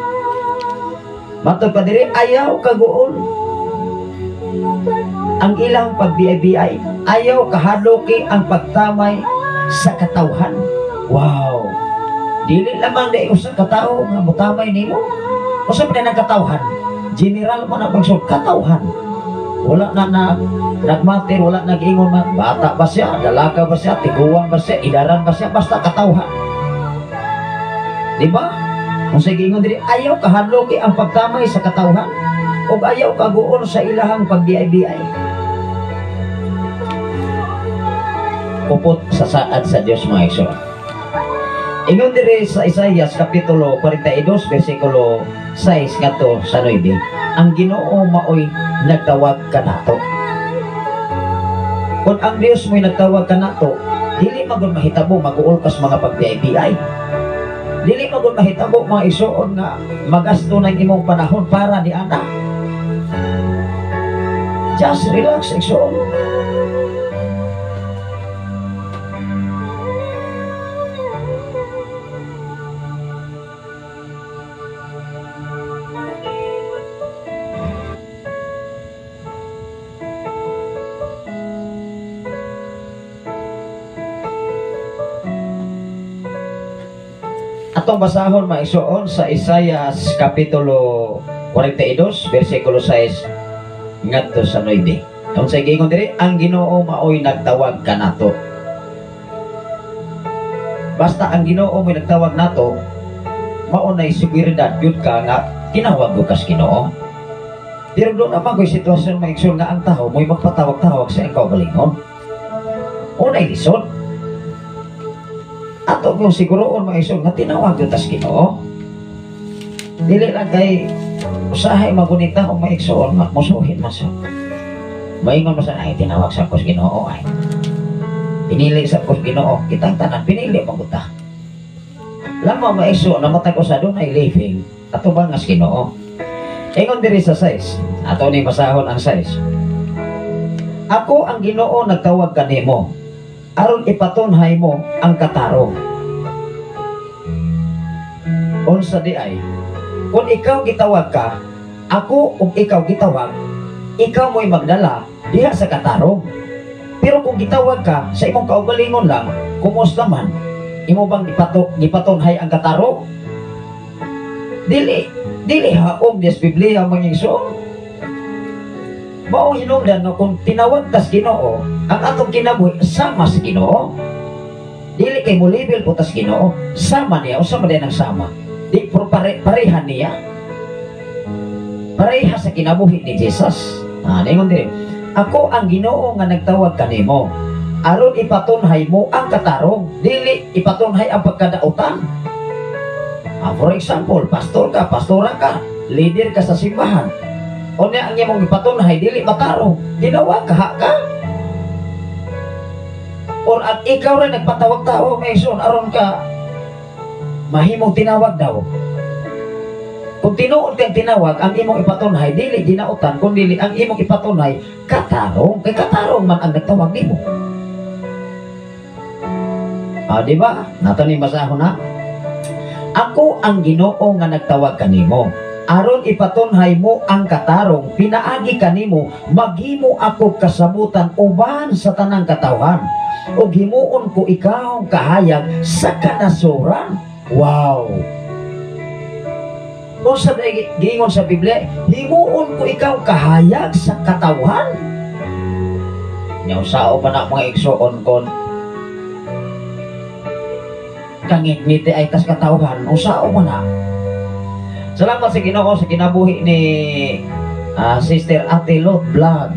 Matod pa diri, ayaw kaguol ang ilang pag-BIBI. Ayaw kahadloki ang pagtamay sa katawhan. Wow! Dili lamang di usa ka tawo nga motamay nimo. Usa pa ang katawhan. General man ang pagsug katawhan. Wala na nagmatir, wala nag-ingon man. Bata ba siya, dalaga ba siya, tiguang ba siya, idaran ba siya, basta katawhan. Di ba? Kung sa giingon diri, ayaw kahadloki ang pagtamay sa katawhan ug ayaw kaguol sa ilahang pag-BIBI. Pupot sa saad sa Dios mga igsoon. Ingon diri sa Isaias kapitulo 42 bersikulo 6 ngadto sa 9, ang Ginoo maoy nagtawag kanato. Kung ang Dios mo'y nagtawag kanato, dili magud mahitabo maguol kas mga pag-BIBI. Dili magud mahitabo mga igsoon nga magasto ng imong panahon para ni ana. Just relax igsoon. Atong basahon mga igsoon sa Isaias kapitulo 42 bersikulo 6 ngadto sa 9. Unsay giingon diri? Ang Ginoo maoy nagtawag kanato. Basta ang Ginoo mo'y nagtawag nato, mao nay seguridad gyud ka nga tinawag ka sa Ginoo. Pero doon naman ko'y sitwasyon mga igsoon nga ang tao mo'y magpatawag-tawag sa iyang kaugalingon. Unay lisod. Ato yung siguroon mga igsoon nga tinawag yun tas Ginoo. Dili lang kay usahay magunita o mga igsoon nga musuhin man siya. Maingon man siya, ay tinawag sa kos Ginoo ay. Pinili sa kos Ginoo, kitang tanan pinili maguta. Lamang mga igsoon na matag usa doon ay living ato ba nga sa Ginoo. Ingon diri sa 6, ato ni basahon ang 6. Ako ang Ginoo nagtawag kanimo aron ipatunhay mo ang katarong. Unsa di ay, kung ikaw gitawag ka, ako ug ikaw gitawag, ikaw mo'y magdala diha sa katarong. Pero kung gitawag ka sa imong kaugalingon lang, kumusta man, imo bang gipatunhay ang katarong? Dili, dili haom des Biblia mga igsoon. Mao hinungdan nga kung tinawag tas Ginoo, ang atong kinabuhi sama sa Ginoo. Dili kay mo level po tas Ginoo, sama niya usa man ang sama. Di pero pareha niya. Pareha sa kinabuhi ni Jesus. Ningon diri, ako ang Ginoo nga nagtawag kanimo aron ipatunhay mo ang katarong, dili ipatunhay ang pagkadautan. For example, pastor ka, pastora ka, leader ka sa simbahan. Unya ang imong ipatunhay dili matarong, tinawag ka ka. Or at ikaw rin nagpatawag-tawag may igsoon aron ka mahimong tinawag daw. Kung tinuod kang tinawag, ang imong ipatunhay dili ginautan, kun dili ang imong ipatunhay katarong, kay katarong man ang nagtawag nimo. Ah, di ba? Nato ni basahon na. Ako ang Ginoo nga nagtawag kanimo. Aron ipatunhay mo ang katarong, pinaagi kanimo, maghimo ako kasabutan uban sa tanang katawhan. Ug himuon ko ikaw kahayag sa kanasuran. Wow! Unsa day giingon sa Biblia? Himuon ko ikaw kahayag sa katawhan. Nya usao pa na, mga igsoon, kon kangit-ngiti ay tas katawhan, usao man na. Salamat sa Ginoo sa kinabuhi ni Sister Ate Lot Vlog.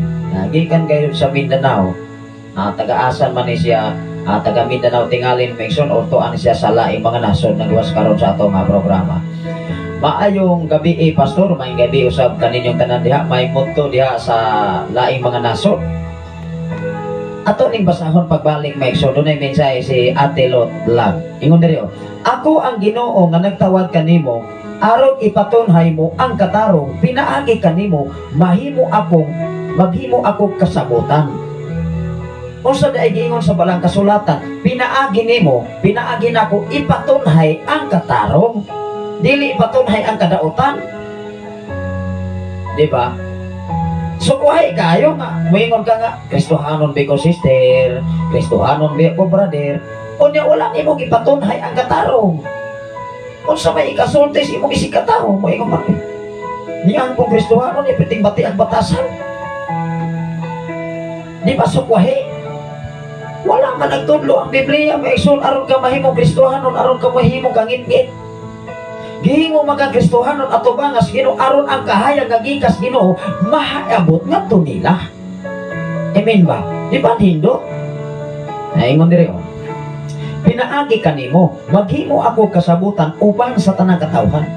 Gikan kayo sa Mindanao. Taga-asan man ni siya, taga Mindanao tingalin, Mexon, or tuan siya sa laing mga nasod nagwas karon sa ato nga programa. Maayong gabi eh, pastor, maayong gabi usab kaninyong tanan diha, may motto diha sa laing mga nasod. Ato ning basahon pagbalik, Mexon, dunay mensahe si Ate Lot Vlog. Ingon diri, oh, "Ako ang Ginoo nga nagtawag kanimo aron ipatunhay mo ang katarong, pinaagi kanimo mahimo ako kasabutan." Unsa di ay giingon sa balang kasulatan? Pinaagi nimo, pinaagi nako ipatunhay ang katarong. Dili ipatunhay ang kadautan. Di ba? So kuhay kayo nga, muingon ka nga, "Kristohanon bi ko, sister, Kristohanon bi ako, brother." Unya wala nimo gipatunhay ang katarong. Unsa may ikasulti sa imong isigkatawo, muingon man. Niyang kung Kristohanon, ipiting bati ang batasan. Di ba sukwahi? Wala man nagtudlo ang Biblia, may igsoon, aron ka mahimong Kristohanon, aron ka mahimong kangit-ngit. Gihimo maka Kristohanon atubangas Ginoo aron ang kahayag nga gikas Ginoo maabot ngadto nila. Amen ba? Di ba hindo? Naingon diri, oh. Pinaagi kanimo, maghimo ako kasabutan uban sa tanang katawhan.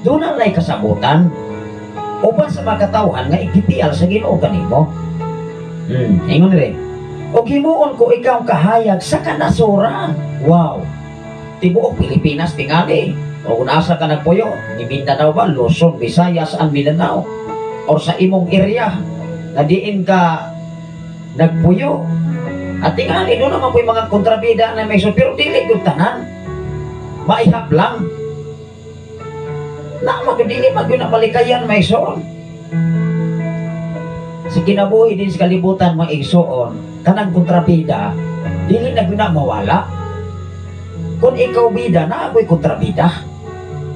Doon na kasabutan uban sa mga katawhan nga igipial sa Ginoo kanimo. Ingon diri. O himuon ko ikaw kahayag sa kanasuran. Wow. Tibuok Pilipinas tingali. O kung asa ka nagpuyo, ni Mindanao ba, Luzon, Visayas, ang Mindanao. Or sa imong area, na diin ka nagpuyo. At tingali, doon naman po yung mga kontrabida na may pero dili yung tanan. Maihap lang. Na mag dili mag yun na malikayan, may soon. Sa kinabuhi din sa kalibutan, mga igsoon, kanang kontrabida, dili na gyud na mawala. Kung ikaw bida, na ako'y kontrabida.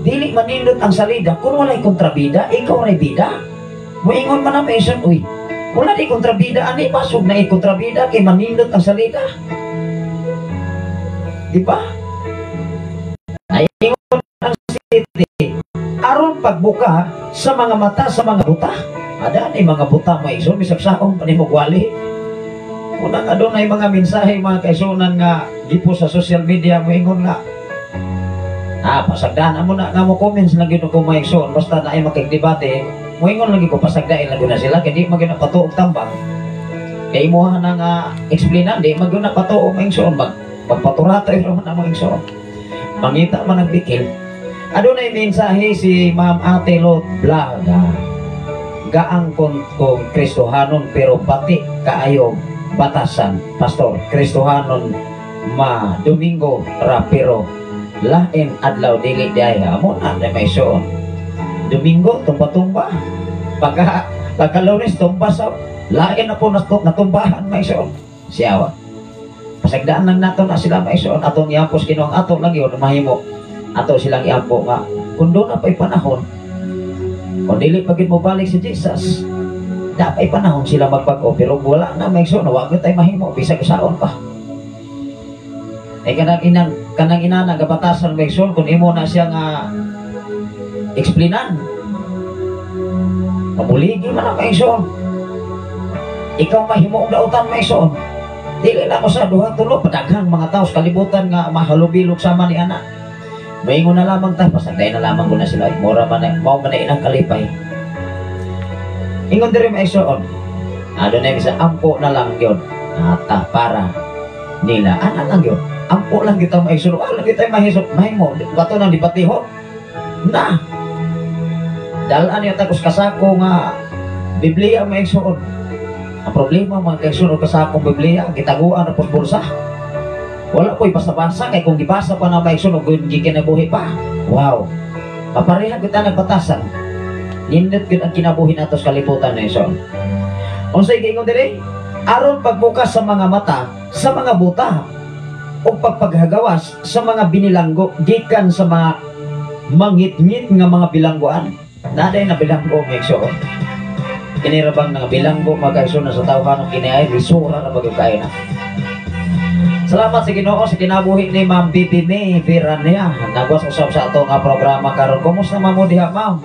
Dili manindot ang salida kung walay kontrabida, ikaw ray bida. Muingon man ang person, "Uy, wala di kontrabida, ani pasog na kontrabida kay manindot ang salida." Di ba? Ay ingon ang city, aron pagbuka sa mga mata sa mga buta. Ada ni mga buta, mga igsoon, bisag saong panimugwali. Una nga doon ay mga mensahe, mga kaisunan, nga gipo sa social media, moingon nga pasagdaan mo na nga mo comments lang gyud ko, mga igsoon, basta na ay makigdebate, moingon lagi ko, pasagdain lang gyud na sila kay di man gyud na patuog tambang kay imuha na nga explainan, di man gyud na patuog, mga igsoon, mag pagpaturata man na, mga igsoon, mangita man ang bikil. Adunay mensahe si Ma'am Ate Lot Vlog. "Gaang kung Kristohanon pero bati kaayo batasan, pastor. Kristohanon ma Domingo ra pero lain adlaw dili diay." Amo na may suon. Domingo tumba-tumba. Pagka pagka Lunes tumba sa lain na po natumbahan, may suon. Siyawa. Pasagdaan lang nato na sila, may suon, atong iapos Ginoo ang ato lang yun mahimo. Ato silang iampo nga kung doon na pa'y panahon, kung dili pa gid mo balik si Jesus, na pa'y panahon sila magbago, pero wala na, may suon, wa gyud tay mahimo bisag usaon pa. Eh kanang ina gabatasan, may suon, kung imo na siya nga explainan, pamuligi man ang maigsoon. Ikaw mahimo og dautan, maigsoon. Dili lang ko sa duha tulo, padaghang mga tao sa kalibutan nga mahalubilog sama ni ana. Maingon na lamang ta, pasagday na lamang ko na sila. Mura man na, mao man na inang kalipay. Ingon diri, maigsoon. Ado na bisa ampo na lang yun. Ata para nila. Ana lang yun. Ampo lang kita, maigsoon. Ah, lang kita mahisok. Mahimo. Bato nang dibatiho. Na. Dalaan niya tagos kasako nga Biblia, maigsoon. Ang problema mga kaigsoon, og kasakong Biblia, gitaguan na pud bulsa. Wala po'y basa-basa kay kung gibasa pa na mga igsoon og gikinabuhi pa. Wow. Mapareha gyud ang batasan. Nindot gyud ang kinabuhi nato sa kalibutan na igsoon. Unsay giingon diri? Aron pagbukas sa mga mata sa mga buta o pagpaghagawas sa mga binilanggo gikan sa mga mangitngit nga mga bilangguan. Naday na bilanggo mga igsoon. Kini ra bang nga bilanggo mga kaigsoon na sa tawhanong kini ay lisura na bagyo kayo na. Salamat sa Ginoo sa kinabuhi ni Ma'am Bibi May Verania. Nagwas usab sa ato nga programa karon. Kumusta man mo diha, Ma'am?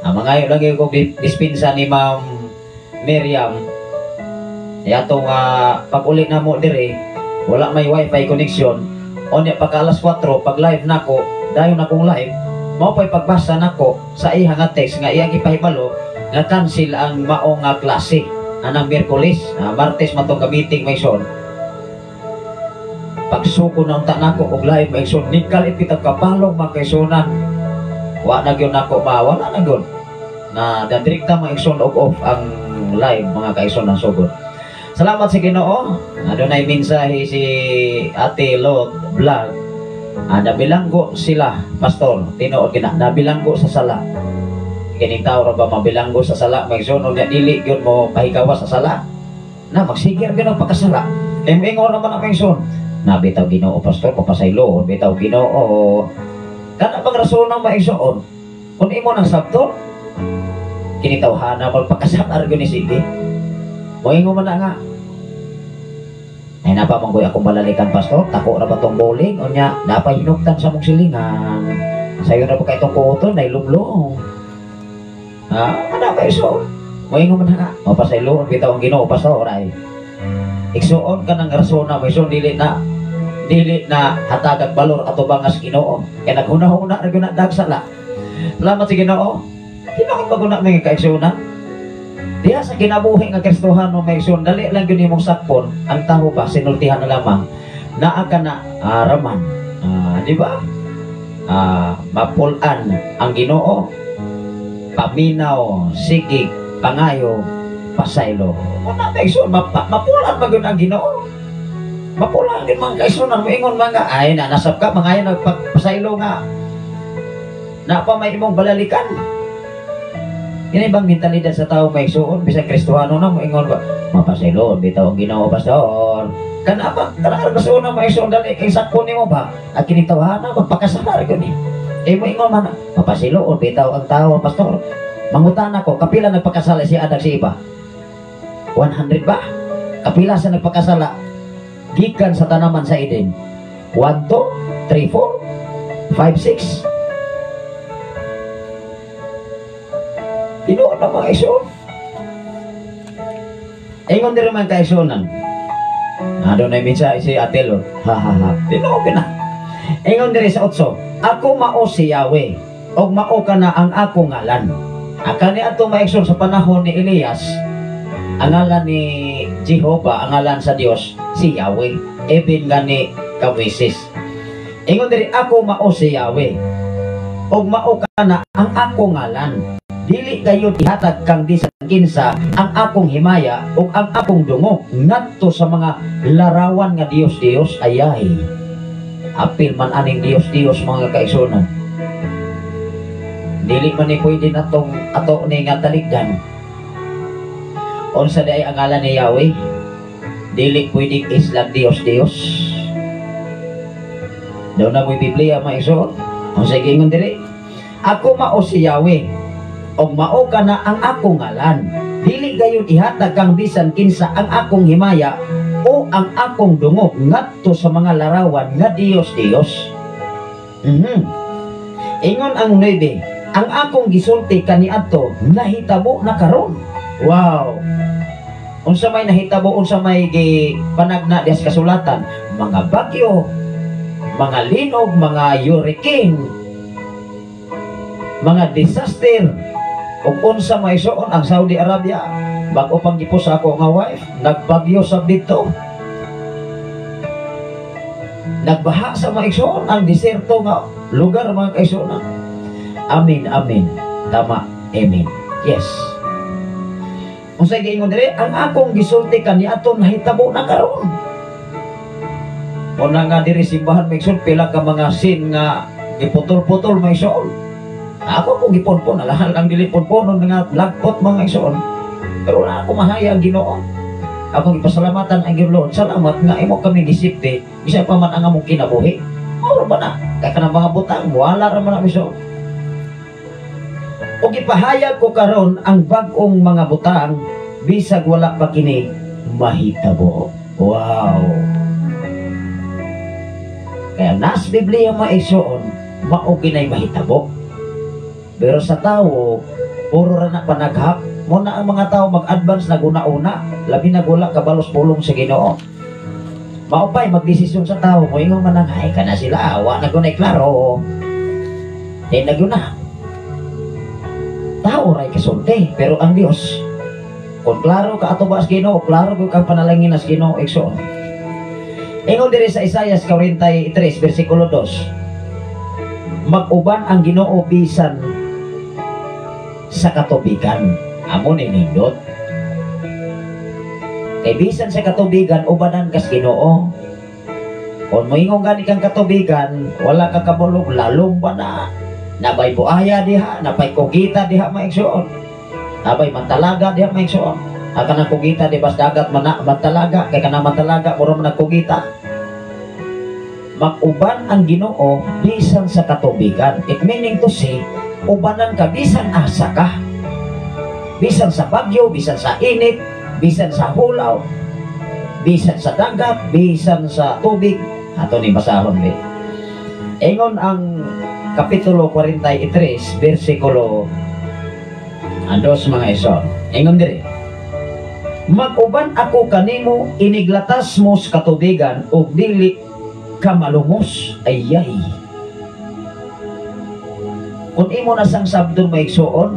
Ang mga lagi ko dispensa ni Ma'am Miriam. Yato nga pag-uli na mo dire, wala may wifi connection. Unya pagka alas 4, pag live nako, dayon akong live, mao pa'y pagbasa nako sa iya nga text nga iyang ipahibalo nga cancel ang mao nga klase anang Miyerkules, Martes man tong meeting may son. Pagsuko na unta nako og live may son, nikalit kitag kapalong mga kaigsunan. Wa na gyud nako ma, wala na gyud. Na direkta mga igsoon og off ang live mga kaigsoon sugod. Salamat sa Ginoo. Adunay mensahe si Ate Lot Vlog. Nabilanggo sila, pastor. Tinuod gina, nabilanggo sa sala. Kining tao ra ba mabilanggo sa sala, mga igsoon, unya dili gyud mo pahikawas sa sala. Na magsigir gyud ang pagkasala. Kay moingon naman ang mga igsoon. Na bitaw Ginoo pastor, papasaylo, bitaw Ginoo. Kana bang rason ang mga igsoon? Kung imo nang sabto, kini tawhana magpakasala gyud ni sige. Moingon man na nga. Ay napa man akong balalikan pastor, tako ra ba tong bowling unya napay hinugtan sa mong silingan. Sayo ra ba kay itong kuton nay lumlong. Ana ba iso? Moingon man na nga. Mapasayloon bitaw ang Ginoo pastor ay. Igsuon ka ng rasona mo igsuon dili na hatagag balor ato bangas Ginoo. Kay naghuna-huna ra gyud na dagsala. Salamat sa Ginoo. Tinuod ba guna mga kaigsuonan? Diha sa kinabuhi nga Kristohano may igsoon, dali lang gyud imong sakpon ang taho ba sinultihan na lamang naa ka na raman. Di ba? Mapul-an ang Ginoo, paminaw, sige, pangayo, pasaylo. Una may igsoon, mapulan ba gyud ang Ginoo? Mapulan gyud mga kaigsuonan, moingon mga ay na nasab ka mangayo nagpasaylo nga. Na pa may imong balalikan. Kini bang mentalidad sa tao may igsuon bisan Kristohano na moingon ba mapasaylo bitaw ang Ginoo pastor. Kana ba kana ra na may igsuon dali kay sakpon nimo ba at kini tawhana magpakasala ra gyud ni. Eh moingon man mapasaylo bitaw ang tao pastor. Mangutana ko kapila nagpakasala si Adan si Eva? 100 ba? Kapila sa nagpakasala gikan sa tanaman sa Eden? 1 2 3 4 5 6. Tinuod na mga igsoon. Ingon diri man kaigsuonan. Adunay mensahe si Ate Lot. Ha ha ha. Tinuod na. Ingon diri sa 8, ako mao si Yahweh og mao ka na ang akong ngalan. Akani ato mga igsoon sa panahon ni Elias, ang ngalan ni Jehova, ang ngalan sa Dios si Yahweh, eben gani ka Moises. Ingon diri ako mao si Yahweh og mao ka na ang akong ngalan. Dili kayo ihatag kang bisan kinsa ang akong himaya o ang akong dungo ngadto sa mga larawan nga Dios-Dios ayay. Apil man aning Dios-Dios mga kaigsuonan. Dili man ni pwede natong ato ni nga talikdan. Unsa di ay ang ngalan ni Yahweh? Dili pwedeng Islam Dios-Dios. Daw na mo'y Biblia mga igsoon. Unsa giingon diri? Ako mao si Yahweh og mao ka na ang akong ngalan. Dili gayon ihatag kang bisan kinsa ang akong himaya o ang akong dungo ngadto sa mga larawan nga Dios-Dios. Ingon ang 9, ang akong gisulti kaniadto nahitabo na karon. Wow. Unsa may nahitabo, unsa may gipanagna diha sa kasulatan? Mga bagyo, mga linog, mga hurricane, mga disaster. Ug unsa may suon ang Saudi Arabia, bag-o pang gipos ako nga wife, nagbagyo sa dito. Nagbaha sa mga igsoon ang diserto nga lugar mga kaigsuonan. Amen, amen. Tama, amen. Yes. Unsay giingon dire? Ang akong gisulti kaniadto nahitabo na karon. Una nga diri simbahan, mga igsoon, pila ka mga sin nga giputol-putol, mga igsoon. Ako kung gipunpon, alahan lang dili punponon nga lagpot, mga igsoon. Pero wala ako mahaya ang Ginoo. Akong ipasalamatan ang Ginoo. Salamat nga imo kami gisipte, bisan pa man ang among kinabuhi. Mao ba na? Kay kanang mga butang, wala ra man na, igsoon. O gipahayag ko karon ang bag-ong mga butang bisag wala pa kini mahitabo. Wow. Kaya nas Biblia, mga igsoon, mao kinay mahitabo. Pero sa tao, puro ra na panaghap. Mao na ang mga tao mag-advance na guna-una, labi na wala kabalos pulong sa Ginoo. Mao pa'y magdesisyon sa tao, moingon man ang ay kana sila, wa na gunay klaro. Di na guna. Tao ray kasulti, pero ang Dios, kung klaro ka ato ba sa Ginoo, klaro gyud kang panalangin sa Ginoo, igsoon. Ingon diri sa Isaias 43 versikulo 2. Mag-uban ang Ginoo bisan sa katubigan. Amo ni nindot. Kay bisan sa katubigan, ubanan kas Ginoo. Kung moingon gani kang katubigan, wala ka kabulog, lalong ba na? Nabay buaya diha, napay kugita diha, mga igsoon. Nabay mantalaga diha, mga igsoon. Ang kanang kugita di bas dagat man na, mantalaga, kay kanang mantalaga mura man nagkugita. Mag-uban ang Ginoo bisan sa katubigan. It meaning to say, ubanan ka bisan asa ka. Bisan sa bagyo, bisan sa init, bisan sa hulaw, bisan sa dagat, bisan sa tubig. Ato ni basahon be. Ingon ang Kapitulo 43, versikulo 2, mga igsoon. Ingon diri. Mag-uban ako kanimo iniglatas mo sa katubigan ug dili ka malumos. Ayay. Kung imo na sang sabdon, mga igsoon,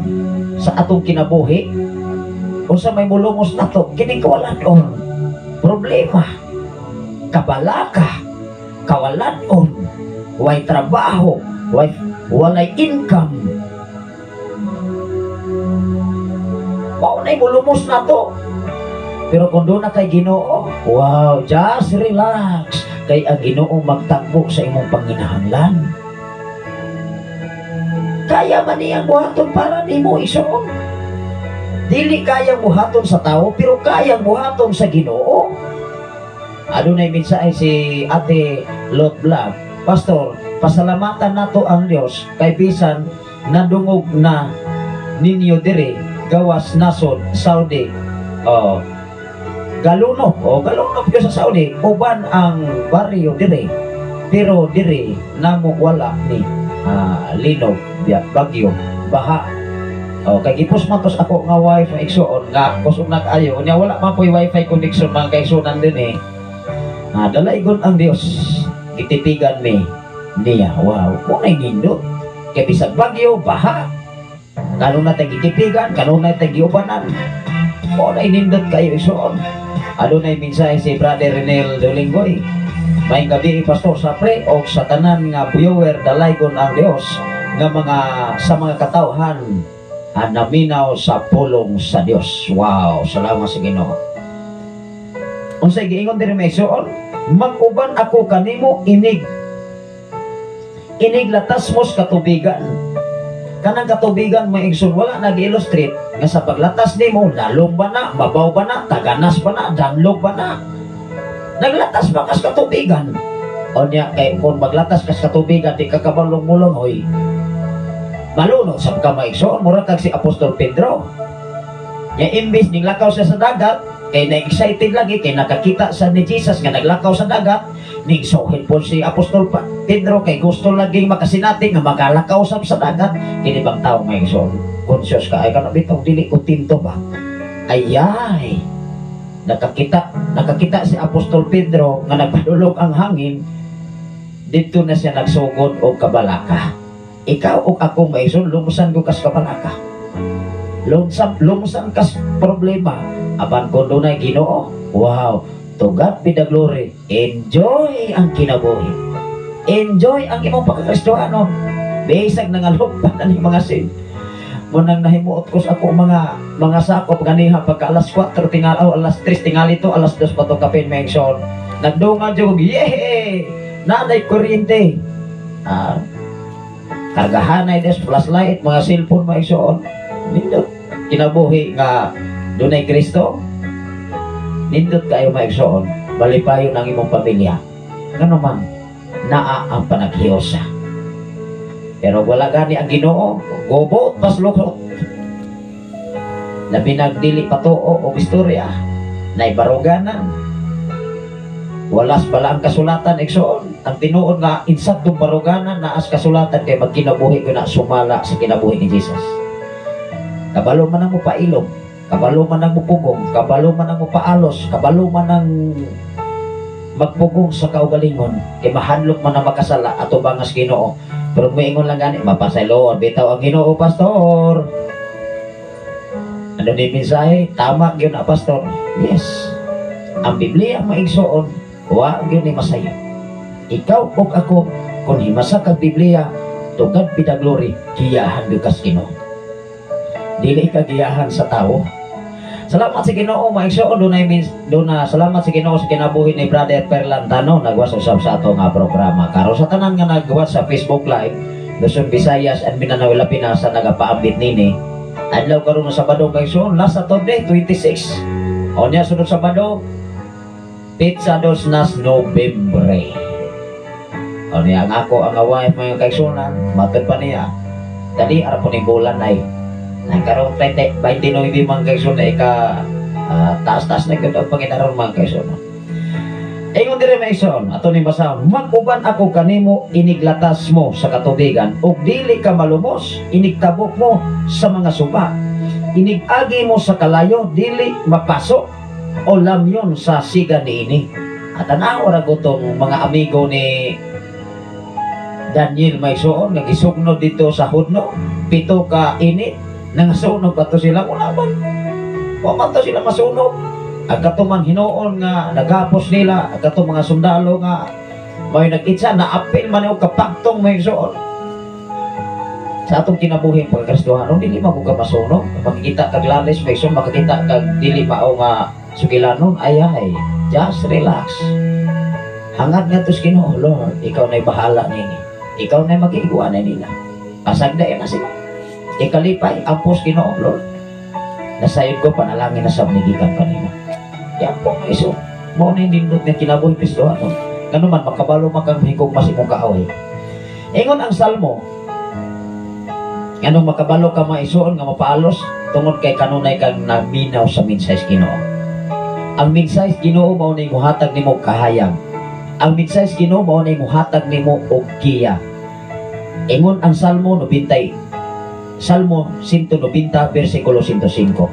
sa atong kinabuhi, unsa may mulumos nato kining kawalan-on, problema, kabalaka, kawalan-on, way trabaho, way walay income. Mao nay mulumos nato. Pero kung doon na kay Ginoo, wow, just relax. Kay ang Ginoo magtakbo sa imong panginahanglan. Kaya man niyang buhaton para nimo, igsoon. Dili kayang buhaton sa tao, pero kayang buhaton sa Ginoo. Adunay mensahe si Ate Lot Vlog. Pastor, pasalamatan nato ang Dios kay bisan nadungog na ninyo diri gawas nasod Saudi. Oh, Galunop, oh, Galunop yun sa Saudi, uban ang baryo diri. Pero diri namo wala ni linog, bagyo, baha. Oh, kay gipos man tos ako nga wifi, igsoon, nga kusog na kaayo. Unya wala man po'y wifi connection, mga kaigsuonan din eh. Dalaygon ang Dios, gitipigan mi niya. Wow, kunay nindot. Kay bisag bagyo, baha, kanunay tay gitipigan, kanunay tay giubanan. Kunay nindot kayo, igsoon. Adunay mensahe si Brother Renel Dolingoy. May gabi, Pastor Sapre, o sa tanan nga viewer, dalaygon ang Dios nga mga sa mga katawhan naminaw sa pulong sa Dios. Wow, salamat sa Ginoo. Unsay giingon diri, mga igsoon? Mag-uban ako kanimo inig latas mos katubigan. Kanang katubigan, mga igsoon, wala nag-illustrate nga sa paglatas nimo lalong ba na, babaw ba na, taganas ba na, danlog ba na. Naglatas ba kas katubigan? O niya, kay kung maglatas kas katubigan, di ka kabalong mulong, hoy. Malunod sa ka, mga igsoon, mura kag si Apostol Pedro. Nya imbis ning lakaw siya sa dagat, kay na-excited lagi, kay nakakita sa ni Jesus nga naglakaw sa dagat, ning sohin po si Apostol Pedro, kay gusto laging makasinati nga magalakaw sab sa dagat. Kini bang tao, mga igsoon, conscious ka, ay kanang bitong dili ko tinto ba? Ayay! Nakakita si Apostol Pedro nga nagpadulog ang hangin, dito na siya nagsugod og kabalaka. Ikaw og ako, mga igsoon, lumusan ko kas kabalaka. Lumusan kas problema. Apan kung dunay Ginoo, wow, to God be the glory. Enjoy ang kinabuhi. Enjoy ang imong pagkakristohanon. Bisag nangalog pa na ning mga sin. Mo nang nahimuot ko sa ako mga sakop ganiha pagka alas 4 tingal, oh, alas 3 tingali to, alas 2 pa to kapin, mga igsoon. Nagdungan jud, yehey! Nanay kuryente. Ah, kargahanay des flashlight, mga cellphone, mga igsoon. Nindot kinabuhi nga dunay Kristo. Nindot kayo, mga igsoon. Malipayon ang imong pamilya. Ngano man naa ang panaghiusa. Pero wala gani ang Ginoo, gobot paslukot. Labi nagdili patuo og istorya, naibaruganan. Walas bala ang kasulatan, igsoon. Ang tinuod nga insaktong baruganan naas kasulatan kay magkinabuhi ko na sumala sa kinabuhi ni Jesus. Kabalo man ang mupailom, kabalo man ang mupugong, kabalo man ang mupaalos, kabalo man ang magpugong sa kaugalingon, kay mahadlok man ang makasala ato bangas Ginoo. Pero muingon lang gani, mapasayloon bitaw ang Ginoo, pastor. Ano ni mensahe? Tama gyud na, pastor. Yes. Ang Biblia, mga igsoon, wa gyud ni masayo. Ikaw ug ako, kung himasa kag Biblia, to God be the glory, giyahan gyud kas Ginoo. Dili ka giyahan sa tao. Salamat sa Ginoo, mga igsoon, dunay means duna salamat sa Ginoo sa kinabuhi ni Brother Perlantano nagwas usab sa ato nga programa. Karon sa tanan nga nagwas sa Facebook Live, Luzon, Visayas and Mindanao, labi na sa nagapaambit nini. Adlaw karon sa Sabado kay igsoon, last Saturday 26. O niya sunod Sabado, petsa dos nas Nobyembre. O niya ang ako ang wife, mga kaigsunan, matod pa niya. Dali ara po ni bulan ay. Nang karong 29 mga kaigsunan, ika taas-taas na gyud ang panginaron, mga kaigsunan. Ingon dire, mga igsoon, ato ni basahon, "Mag-uban ako kanimo iniglatas mo sa katubigan ug dili ka malumos, inigtabok mo sa mga suba. Inig-agi mo sa kalayo, dili mapaso o lamyon sa siga niini." At tanaw ra gutong mga amigo ni Daniel, may igsoon, nga gisugnod dito sa hudno, 7 ka init, nangasunog pa to sila, wala man. Wa man to sila masunog. Ang katumang hinuon nga nagapos nila, ang katong mga sundalo nga may nag-itsa, naapil man og kapagtong, may igsoon. Sa atong kinabuhi pagkakristohanon, dili man ka masunog. Makikita kag lalis, may igsoon, makakita kag dili mao nga sugilanon, ay ay, just relax. Hangad nga tos Ginoo, "Lord, ikaw na'y bahala nini. Ikaw na'y mag-iigwa na nila." Pasagda na sila. Ikalipay, ampos Ginoo, "Lord. Nasayod ko, panalangin na sa gikan kanimo." Yan po, mga igsoon. Mao na yung nindot nga kinabuhi Kristohanon. Ngano man, makabalo man kang higog mas imong kaaway. Ingon ang Salmo, nganong makabalo ka, mga igsoon, nga mapaalos, tungod kay kanunay kang naminaw sa mensahe Ginoo. Ang mensahe Ginoo mao na muhatag nimo kahayag. Ang mensahe Ginoo mao na muhatag nimo og giya. Ingon ang Salmo 90, Salmo 190 versikulo 105.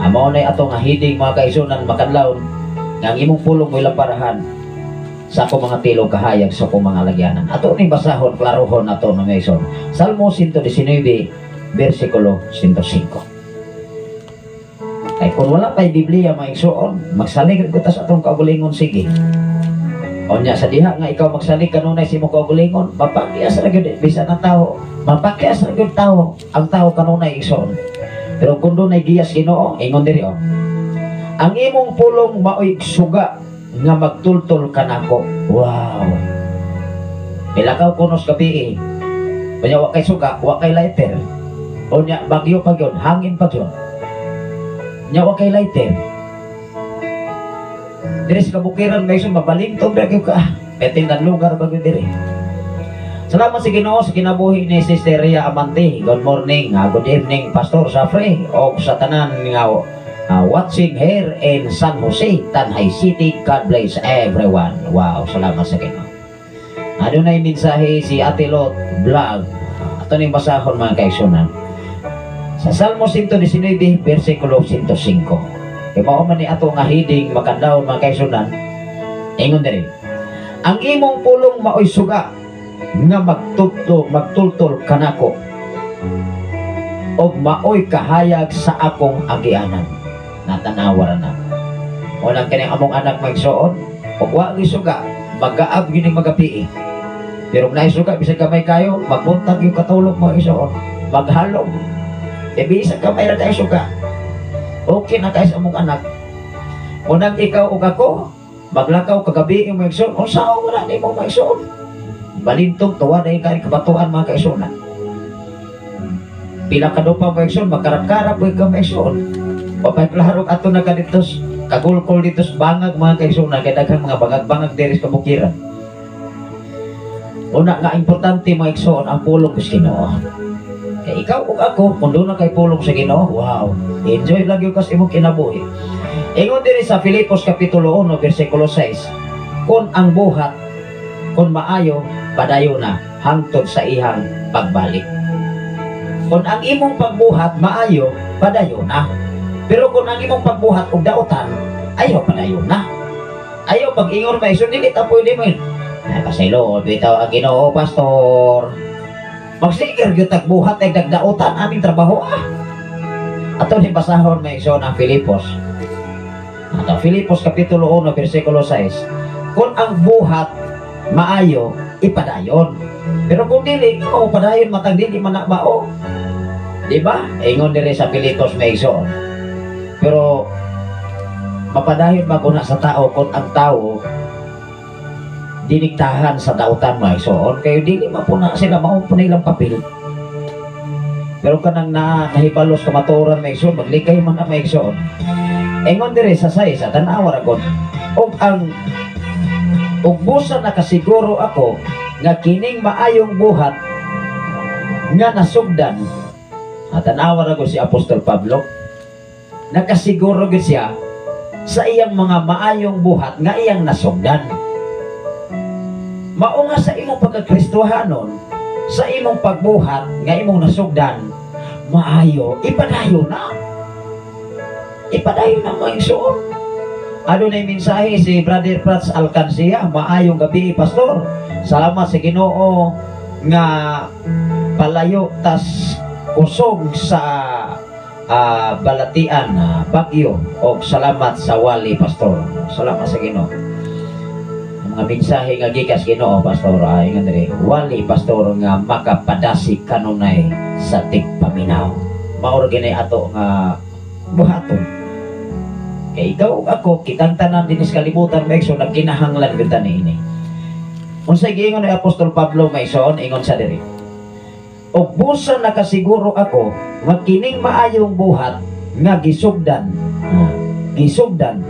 Mao na ato nga heading, mga kaigsunan, makadlawon nga ang imong pulong mo parahan sa akong mga tilog, kahayag sa akong mga lagyanan. Ato ning basahon, klarohon ato no igsoon. Salmo 119 versikulo 105. Kay kung wala pa'y Biblia, mga igsoon, magsalig ra ta sa atong kaugalingon, sige. Onya sa diha nga ikaw magsalig kanunay sa imong kaugalingon, mapakyas ra gyud bisan ang tao, mapakyas ra gyud tao, ang tao kanunay, igsoon. Pero kung dunay giyas Ginoo, ingon diri oh. "Ang imong pulong maoy suga nga magtultol kanako." Wow. Milakaw kunos gabi eh. Unya wa kay suga, wa kay lighter. Unya bagyo pa gyud, hangin pa gyud. Nya wa kay lighter. Diri sa kabukiran may mabalintong ra gyud ka. Peting lugar ba gyud diri. Salamat sa Ginoo sa kinabuhi ni Sister Ria Amante. Good morning, good evening, Pastor Safre og sa tanan nga watching here in San Jose, Tanjay City. God bless everyone. Wow, salamat sa Ginoo. Adunay mensahe si Ate Lot Vlog. Ato ning basahon, mga kaigsunan. Sa Salmo 119 versikulo 105. Kay mao man ni ato nga heading makadlawon, mga kaigsunan. Ingon diri. "Ang imong pulong maoy suga nga magtultol kanako og maoy kahayag sa akong agianan." Natanawa ra na. Unang kini among anak magsuon, og wa gyud suga, magaab gyud ning magabii. Pero kung naay suga, bisag gamay kayo, magbuntag yung katulog mo igsoon, maghalong. Kay bisan kamay ra kay suka. Okay na kay sa among anak. Unang ikaw ug ako, maglakaw kagabi imo igsoon, unsa wala nimo mga igsoon? Balintong tuwa dahil kay kabatuan mga kaigsuonan. Pila ka dupa mga igsoon, magkarap-karap ka mga igsoon. Papay klaro ato na ka dito, kagulkol dito sa bangag mga kaigsuonan, kay daghang mga bangag-bangag diri sa kabukiran. Una nga importante mga igsoon ang pulong sa Ginoo. Kay ikaw ug ako kung doon na kay pulong sa Ginoo, wow, enjoy lagi ka sa imong kinabuhi. Ingon diri sa Filipos kapitulo 1 bersikulo 6, kung ang buhat kung maayo padayon na hangtod sa ihang pagbalik. Kung ang imong pagbuhat maayo, padayon na. Pero kung ang imong pagbuhat og dautan, ayaw padayon na. Ayaw pag-ingon may so dili ta pwede mo. Ay, pasaylo, bitaw ang Ginoo, pastor. Magsigir gyud tag buhat ay dagdautan aming trabaho ah. Ato ni basahon may igsoon ang Filipos. Ang Filipos kapitulo 1 bersikulo 6. Kung ang buhat maayo, ipadayon. Pero kung dili, mo padayon matag dili man na mao. Di ba? Ingon diri sa Filipos may igsoon. Pero mapadayon ba kuna sa tao kung ang tao diniktahan sa dautan mga igsoon, kayo dili mapuna sila mao po na ilang papel. Pero kanang na nahibalos kamatuoran mga igsoon, maglikay man ang mga igsoon. Ingon diri sa 6, sa tan-awa ra gud. Og ang ug busa nakasiguro ako nga kining maayong buhat nga nasugdan. At tan-awa ra gud si Apostol Pablo. Nakasiguro gud siya sa iyang mga maayong buhat nga iyang nasugdan. Mao nga sa imong pagkakristohanon, sa imong pagbuhat nga imong nasugdan, maayo, ipadayon na. Ipadayon na mga igsoon. Adunay mensahe si Brother Prats Alcancia, maayong gabi, pastor. Salamat sa Ginoo nga palayo tas kusog sa balatian bagyo, og salamat sa wali, pastor. Salamat sa Ginoo. Ang mga mensahe nga gikas Ginoo, pastor, ay nga diri, wali pastor nga makapadasi kanunay sa tigpaminaw. Mao ra gini ato nga buhaton. Kay ikaw ug ako, kitang tanan dinhi sa kalibutan mga igsoon, nagkinahanglan gyud ta niini. Unsay giingon ni Apostol Pablo mga igsoon, ingon sa diri. Og busa nakasiguro ako nga kining maayong buhat nga gisugdan, gisugdan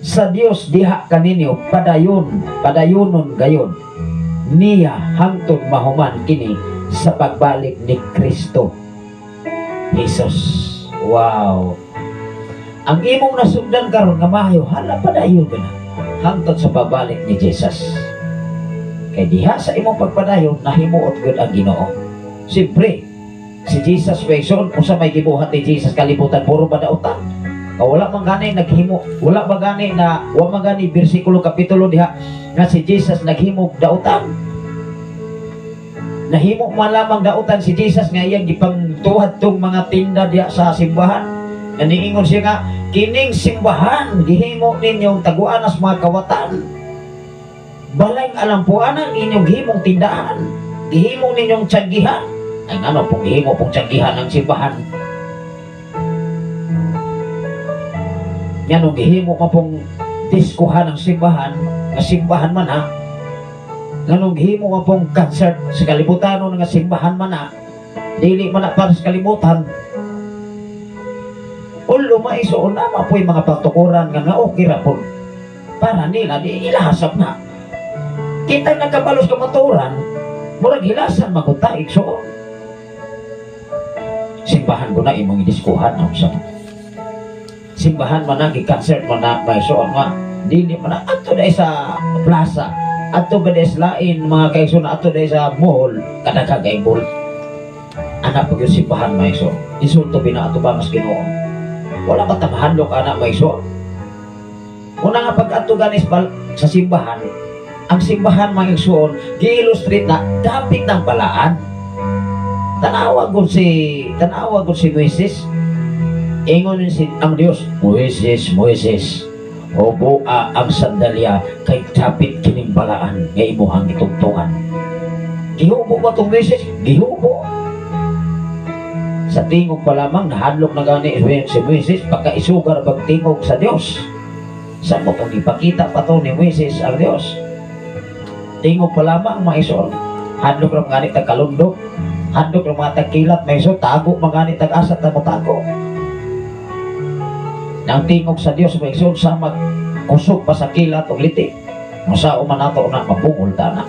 sa Dios diha kaninyo padayon, padayonon gayon niya hangtod mahuman kini sa pagbalik ni Kristo Jesus. Wow. Ang imong nasugdan karon nga maayo, hala padayon ka na hangtod sa pagbalik ni Jesus. Kay diha sa imong pagpadayon nahimuot gud ang Ginoo. Siyempre, si Jesus Wilson, unsa may gibuhat ni Jesus kalibutan, puro ba dautan? Ka wala man gani naghimo, wala ba gani na wa man gani bersikulo kapitulo diha nga si Jesus naghimo dautan. Nahimo man lamang dautan si Jesus nga iyang gipangtuhad tong mga tinda diha sa simbahan. Nga niingon siya nga kining simbahan gihimo ninyong taguan as mga kawatan. Balay alampuanan inyong gihimong tindahan, gihimo ninyong tiyanggihan. Ay ngano pong gihimo pong tiyanggihan ang simbahan? Ngano gihimo ka pong diskuhan ang simbahan, nga simbahan man ha? Nganong gihimo ka pong concert sa kalibutan nga simbahan man ha? Dili man na para sa kalibutan. Ulo maisuon na mapoy mga patukuran nga nga okay ra pon. Para nila di ilahasap na. Kita nagkabalos kamatuoran, murag hilasan magunta igsuon. Simbahan ko na imong idiskuhan ang sa simbahan man na, gi-concert man na, may suon nga dili man na adto dai sa plaza, adto ba dai sa lain mga kaigsoon, adto dai sa mall, kadaghan kay mall. Anak pag yung simbahan may suon, insulto bina ato ba mas Ginoo. Wala ka tamahandok anak may suon. Una nga pag adto ganis sa simbahan, ang simbahan mga igsoon gi-illustrate na dapit ng balaan. Tanawa gud si Moises. Ingon si ang Dios, Moises, Moises, huboa ang sandalya kay dapit kining balaan nga imuhang gitungtungan. Gihubo ba tong Moises? Gihubo. Sa tingog pa lamang, nahadlok na gani si Moises, pagkaisugar pag tingog sa Dios. Sa mo kung ipakita pa to ni Moises ang Dios. Tingog pa lamang, mga igsoon. Hadlok ra gani tag kalundok. Hadlok ra mga tagkilat, mga igsoon. Tago mga gani tag asa ta mo tago. Nang tingog sa Dios, mga igsoon, sa magkusog pa sa kilat og liti. Masa man nato na mabungol ta na.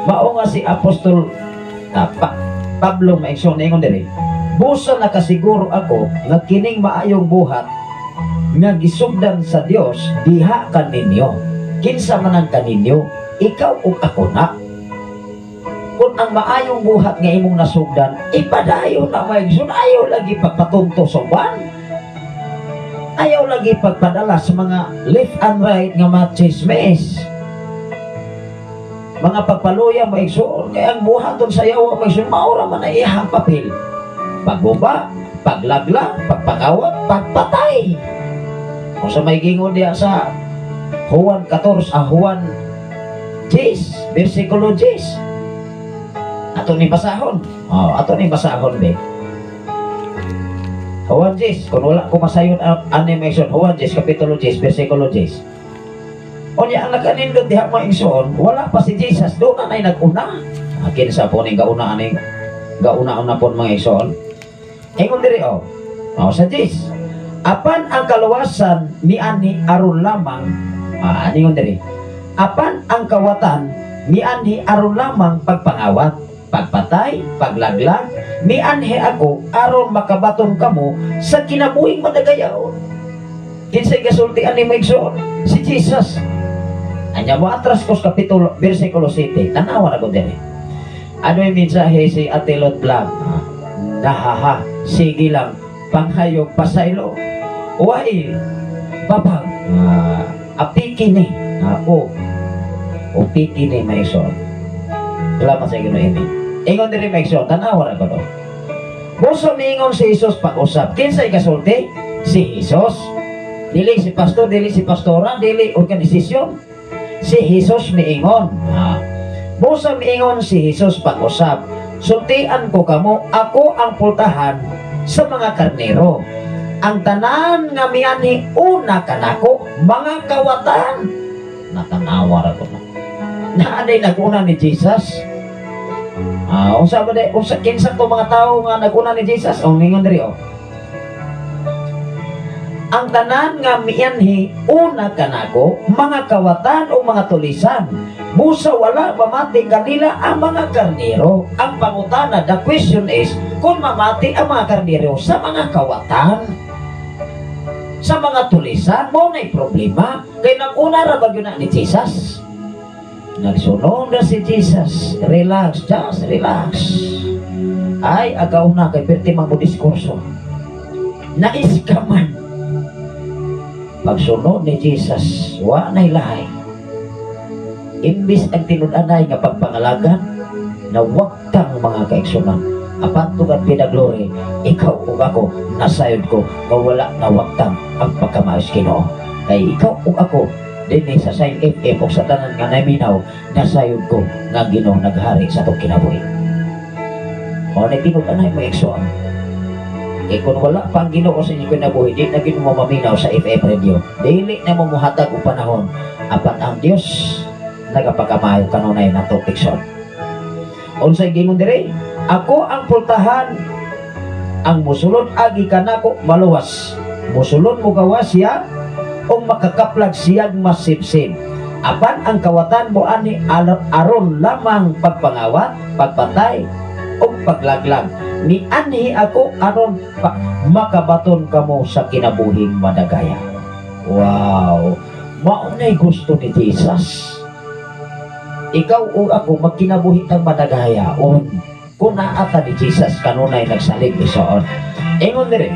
Mao nga si Apostol Pablo, mga igsoon, ingon diri. Busa nakasiguro ako nga kining maayong buhat nga gisugdan sa Dios diha kaninyo. Kinsa man ang kaninyo, ikaw ug ako na. Kung ang maayong buhat nga imong nasugdan, ipadayon na, mga igsoon, ayaw lagi pagpatunto sa uban. Ayaw lagi pagpadala sa mga left and right nga mga chismis. Mga pagpaluya, mga igsoon, kaya ang buhaton sa yawa, mga igsoon, maura man na iyang papel. Pagguba, paglaglag, pagpangawat, pagpatay. Kung sa may gingon diya sa Juan 14, Juan 10, versikulo 10. Ato ni basahon. Oh, ato ni basahon be. Juan 10, kung wala ko masayon ani, mga igsoon, Juan 10, kapitulo 10, versikulo 10. Unya ang nakanindot diha, mga igsoon, wala pa si Jesus, doon na na'y nag-una. Kinsa po ning gauna aning gauna-una po, mga igsoon? Ingon diri oh. Oh, sa 10. Apan ang kaluwasan mianhi aron lamang, aningon diri. Apan ang kawatan mianhi aron lamang pagpangawat, pagpatay, paglaglag, mianhi ako aron makabaton kamo sa kinabuhing madagayaon. Kinsay gasulti ani, mga igsoon? Si Jesus. Anya mo atras ko sa kapitulo, versikulo 7. Tanawa na ko diri. Ano yung mensahe si Ate Lot Vlog? Nahaha, sige lang, panghayog pasaylo. Why? Babag, apiki ni. O, upiki ni, mga igsoon. Salamat sa Ginoo ini. Ingon diri, mga igsoon, tanawa na ko do. Busa miingon si Jesus pag-usab. Kinsay kasulti? Si Jesus. Dili si pastor, dili si pastora, dili organisasyon. Si Jesus miingon. Busa miingon si Jesus pag-usab. Sultian ko kamo, ako ang pultahan sa mga karnero. Ang tanan nga mianhi una kanako, mga kawatan. Natanawa ra ko na. Naanay naguna ni Jesus. Unsa ba day, unsa kinsa to mga tao nga naguna ni Jesus? Oh, ningon diri oh. Ang tanan nga mianhi una kanako, mga kawatan o mga tulisan. Busa wala mamati kanila ang mga karnero. Ang pangutana, the question is, kung mamati ang mga karnero sa mga kawatan, sa mga tulisan, mo na'y problema. Kay nag-una ra ba gyud na ni Jesus? Nagsunod na si Jesus. Relax, just relax. Ay, agaw na kay perti mang mo diskurso. Nais ka man. Pagsunod ni Jesus, wa na'y lahay. Imbis ang tinud-anay nga pagpangalagan, nawagtang, mga kaigsunan. Apan to God be the glory, ikaw ug ako, nasayod ko, nga wala nawagtang ang pagkamaayos Ginoo. Kay ikaw ug ako, dinhi sa Sign FM ug sa tanan nga naminaw, nasayod ko nga Ginoo naghari sa atong kinabuhi. Mao na tinud-anay mo, igsoon. Eh kung wala pa ang Ginoo sa inyong kinabuhi, di na Ginoo mo maminaw sa FM radio. Dili na mo muhatag og panahon. Apan ang Dios nagapakamayo kanunay nato, igsoon. Unsay gingon diri? Ako ang pultahan, ang musulod agi kanako maluwas. Musulod mo gawas siya o makakaplag siyag masipsip. Apan ang kawatan mo ani aron lamang pagpangawat, pagpatay, o paglaglag. Ni anhi ako aron pa, makabaton kamo sa kinabuhing madagaya. Wow! Mao na'y gusto ni Jesus. Ikaw o ako magkinabuhi tang madagayaon. Kung naata ni Jesus kanunay nagsalig isoon. Ingon diri,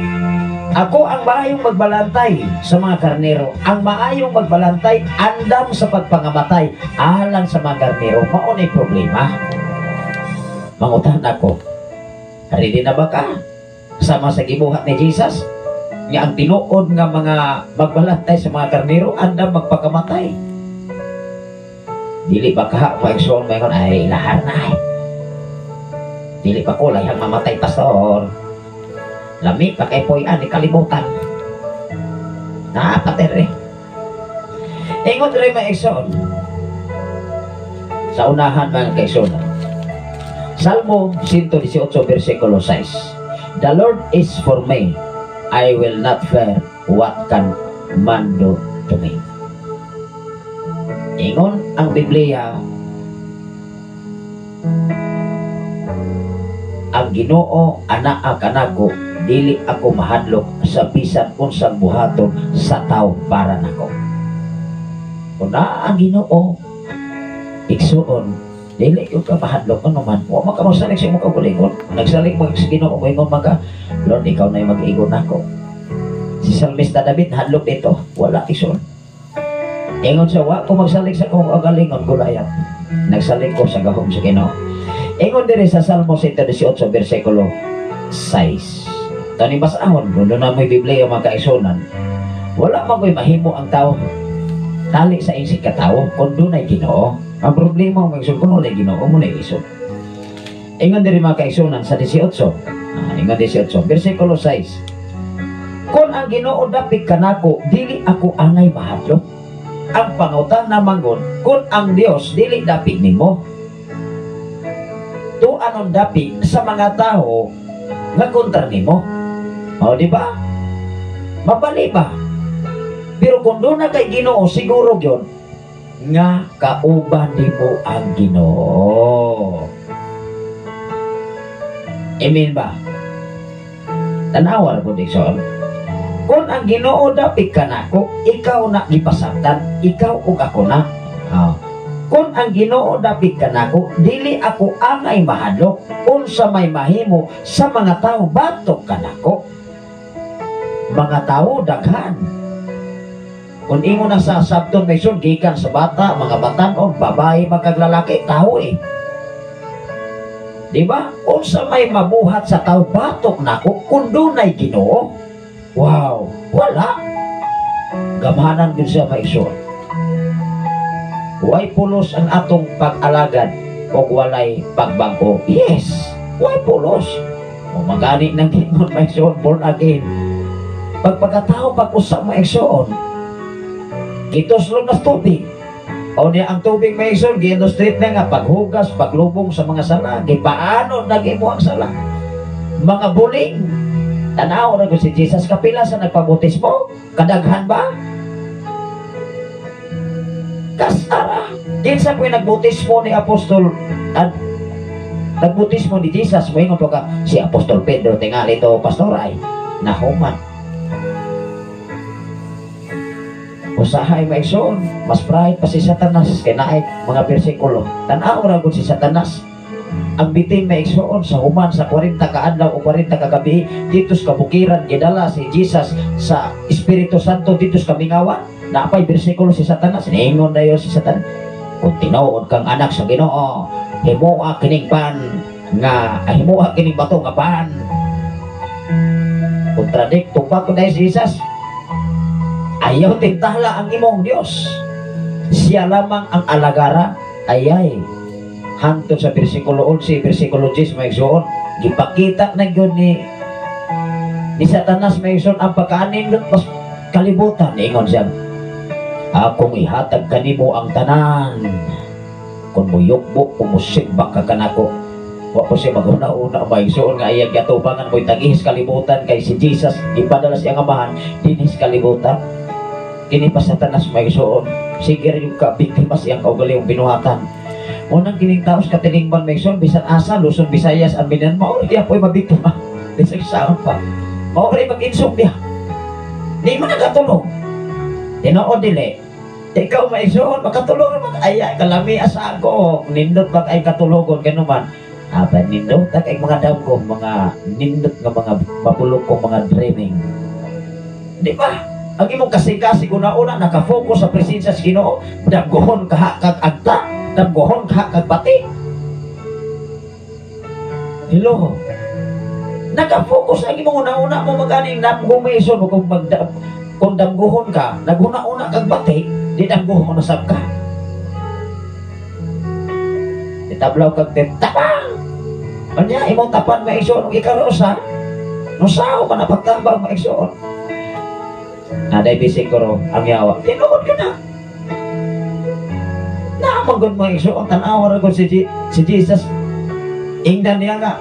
ako ang maayong magbalantay sa mga karnero. Ang maayong magbalantay andam sa pagpangamatay alang sa mga karnero. Mao na'y problema. Mangutan ako. Ready na ba ka? Sama sa gibuhat ni Jesus? Nga ang tinuod nga mga magbalantay sa mga karnero andam magpakamatay. Dili ba ka paigsoon maingon ay ilahar na ay. Dili pa ko layang mamatay, pastor. Lami pa kay puy-an ni kalibutan. Napater eh. Ingon rin, mga igsoon. Sa unahan, mga kaigsoon. Salmo 118 versikulo 6. "The Lord is for me. I will not fear. What can man do to me?" Ingon ang Biblia, ang Ginoo anaa kanako, dili ako mahadlok sa bisan unsang buhaton sa tao para nako. Kung naa ang Ginoo, igsuon, dili ko ka mahadlok ano man. Wa man ka mosalig sa imong kaugalingon. Nagsalig mo sa Ginoo, moingon man ka, "Lord, ikaw na yung mag-igon nako." Si Salmista David, hadlok ito, wala, igsuon. Ingon sa wa ko magsalig sa akong kaugalingon, Goliath. Nagsalig ko sa gahom sa Ginoo. Ingon diri sa Salmo 118 versikulo 6. Tani basahon, doon na mo'y Biblia, mga kaigsuonan. Wala man ko'y mahimo ang tao tali sa insig katawo kung dunay Ginoo. Ang problema, mga igsoon, kung walay Ginoo mo na isod. Ingon diri, mga kaigsuonan, sa 18. Ingon 18, versikulo 6. "Kung ang Ginoo dapit kanako, dili ako angay mahadlok." Ang pangutana manggod, kung ang Dios dili dapit nimo, to anong dapit sa mga tao nga kontra nimo? O, di ba? Mabali ba? Pero kung doon na kay Ginoo, siguro gyud nga kauban nimo ang Ginoo. Amen ba? Tanawa ra pud, igsoon. "Kung ang Ginoo dapit kanako," ikaw na gipasabtan, ikaw ug ako na. Ah. "Kung ang Ginoo dapit kanako, dili ako angay mahadlok unsa may mahimo sa mga tao batok kanako." Mga tao daghan. Kung imo na sa sabton may sun gikan sa bata, mga batanon, babae, magkaglalaki, tao eh. Di ba? Unsa may mabuhat sa tao batok nako kung dunay Ginoo? Wow, wala. Gamhanan gyud siya, maigsoon. Way pulos ang atong pag-alagad og walay pagbag-o. Yes, way pulos. O magani nang gingon, maigsoon, born again. Pag pagkatao pag usap, maigsoon, gituslog na sa tubig. O niya ang tubig, maigsoon, gi-illustrate na nga paghugas, paglubong sa mga sala, gipaano nagimo ang sala. Mga buling, tanaw na si Jesus, kapila sa nagpabautismo, kadaghan ba? Kasara. Kinsa po yung nagbautismo ni Apostol at nagbautismo ni Jesus? Moingon po ka, si Apostol Pedro tingali to, pastor, ay nahuman. Usahay, maigsoon, mas pride pa si Satanas kay naay mga bersikulo. Tan-aw ra gud si Satanas. Ang bitin, maigsoon, sa human sa 40 ka adlaw o 40 ka gabi dito sa kabukiran gidala si Jesus sa Espiritu Santo dito sa kamingawan. Naapay bersikulo si Satanas. Niingon dayon si Satanas, "Kung tinuod kang anak sa Ginoo, himoa kining pan nga himoa kining bato nga pan." Contradict pa ko dahil si Jesus. "Ayaw tintala ang imong Dios. Siya lamang ang alagara." Ayay. Hangtod sa bersikulo 11, bersikulo 10, maigsoon, gipakita na gyud ni Satanas, maigsoon, ang pagkaanindot pas kalibutan. Ingon siya, "Akong ihatag kanimo ang tanan kung muyukbo, kung musimba ka kanako." Wa po siya maghuna-una, maigsoon, nga iyang gatubangan mo'y tagihis kalibutan kay si Jesus gipadala siyang amahan dinhis kalibutan. Kini pa Satanas, maigsoon, sige rin yung ka biktima siyang kaugalingong binuhatan. Unang kining taos katilingban, maigsoon, bisan asa Luzon, Visayas, ang Mindanao, mao rin po'y mabiktima. Bisag saan pa. Mao rin mag-insog niya. Di mo nakatulog. Tinuod dili. Ikaw, maigsoon, makatulog naman. Ay, kalami asa ako. Nindot ba ay katulogon kanuman? Aba, nindot kay mga damgo, mga nindot nga mga mapulog ko mga dreaming. Di ba? Ang imong kasing-kasing una-una nakafocus sa presensya sa Ginoo, damgohon ka kag agta, damgohon ka kag bati. Hello. Nakafocus ang imong una-una mo maganing damgo, maison mo kung magda kung damgohon ka, naghuna-una kag bati, di damgohon na sab ka. Itablaw kag tabang. Unya imong tapan, mga igsoon, ug ikarosa. Nusaw man na pagtabang, mga igsoon. Naday bersikulo ang yawa. Tinuod ka na. Naamagod, mga igsoon, tan-awa ra gud si Jesus. Ingnan niya nga,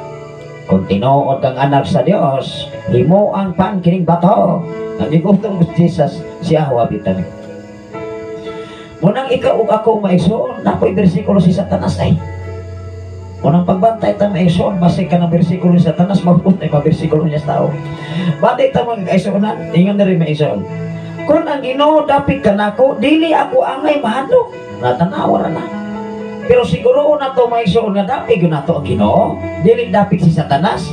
"Kung tinuod kang anak sa Dios, himo ang pan kining bato." Ang gigutom si Jesus, siya bitan. Munang ikaw ug ako, mga igsoon, napoy bersikulo si Satanas ay. Munang pagbantay ta, mga igsoon, basig ka ng bersikulo si Satanas, mabuti pa bersikulo niya sa tao. Bantay ta, mga igsoon, ingon na rin, mga igsoon. "Kung ang Ginoo dapit kanako, dili ako angay mahadlok." Natanawa ra na. Pero siguro na to, mga igsoon, nga dapit gyud nato ang Ginoo, dili dapit si Satanas.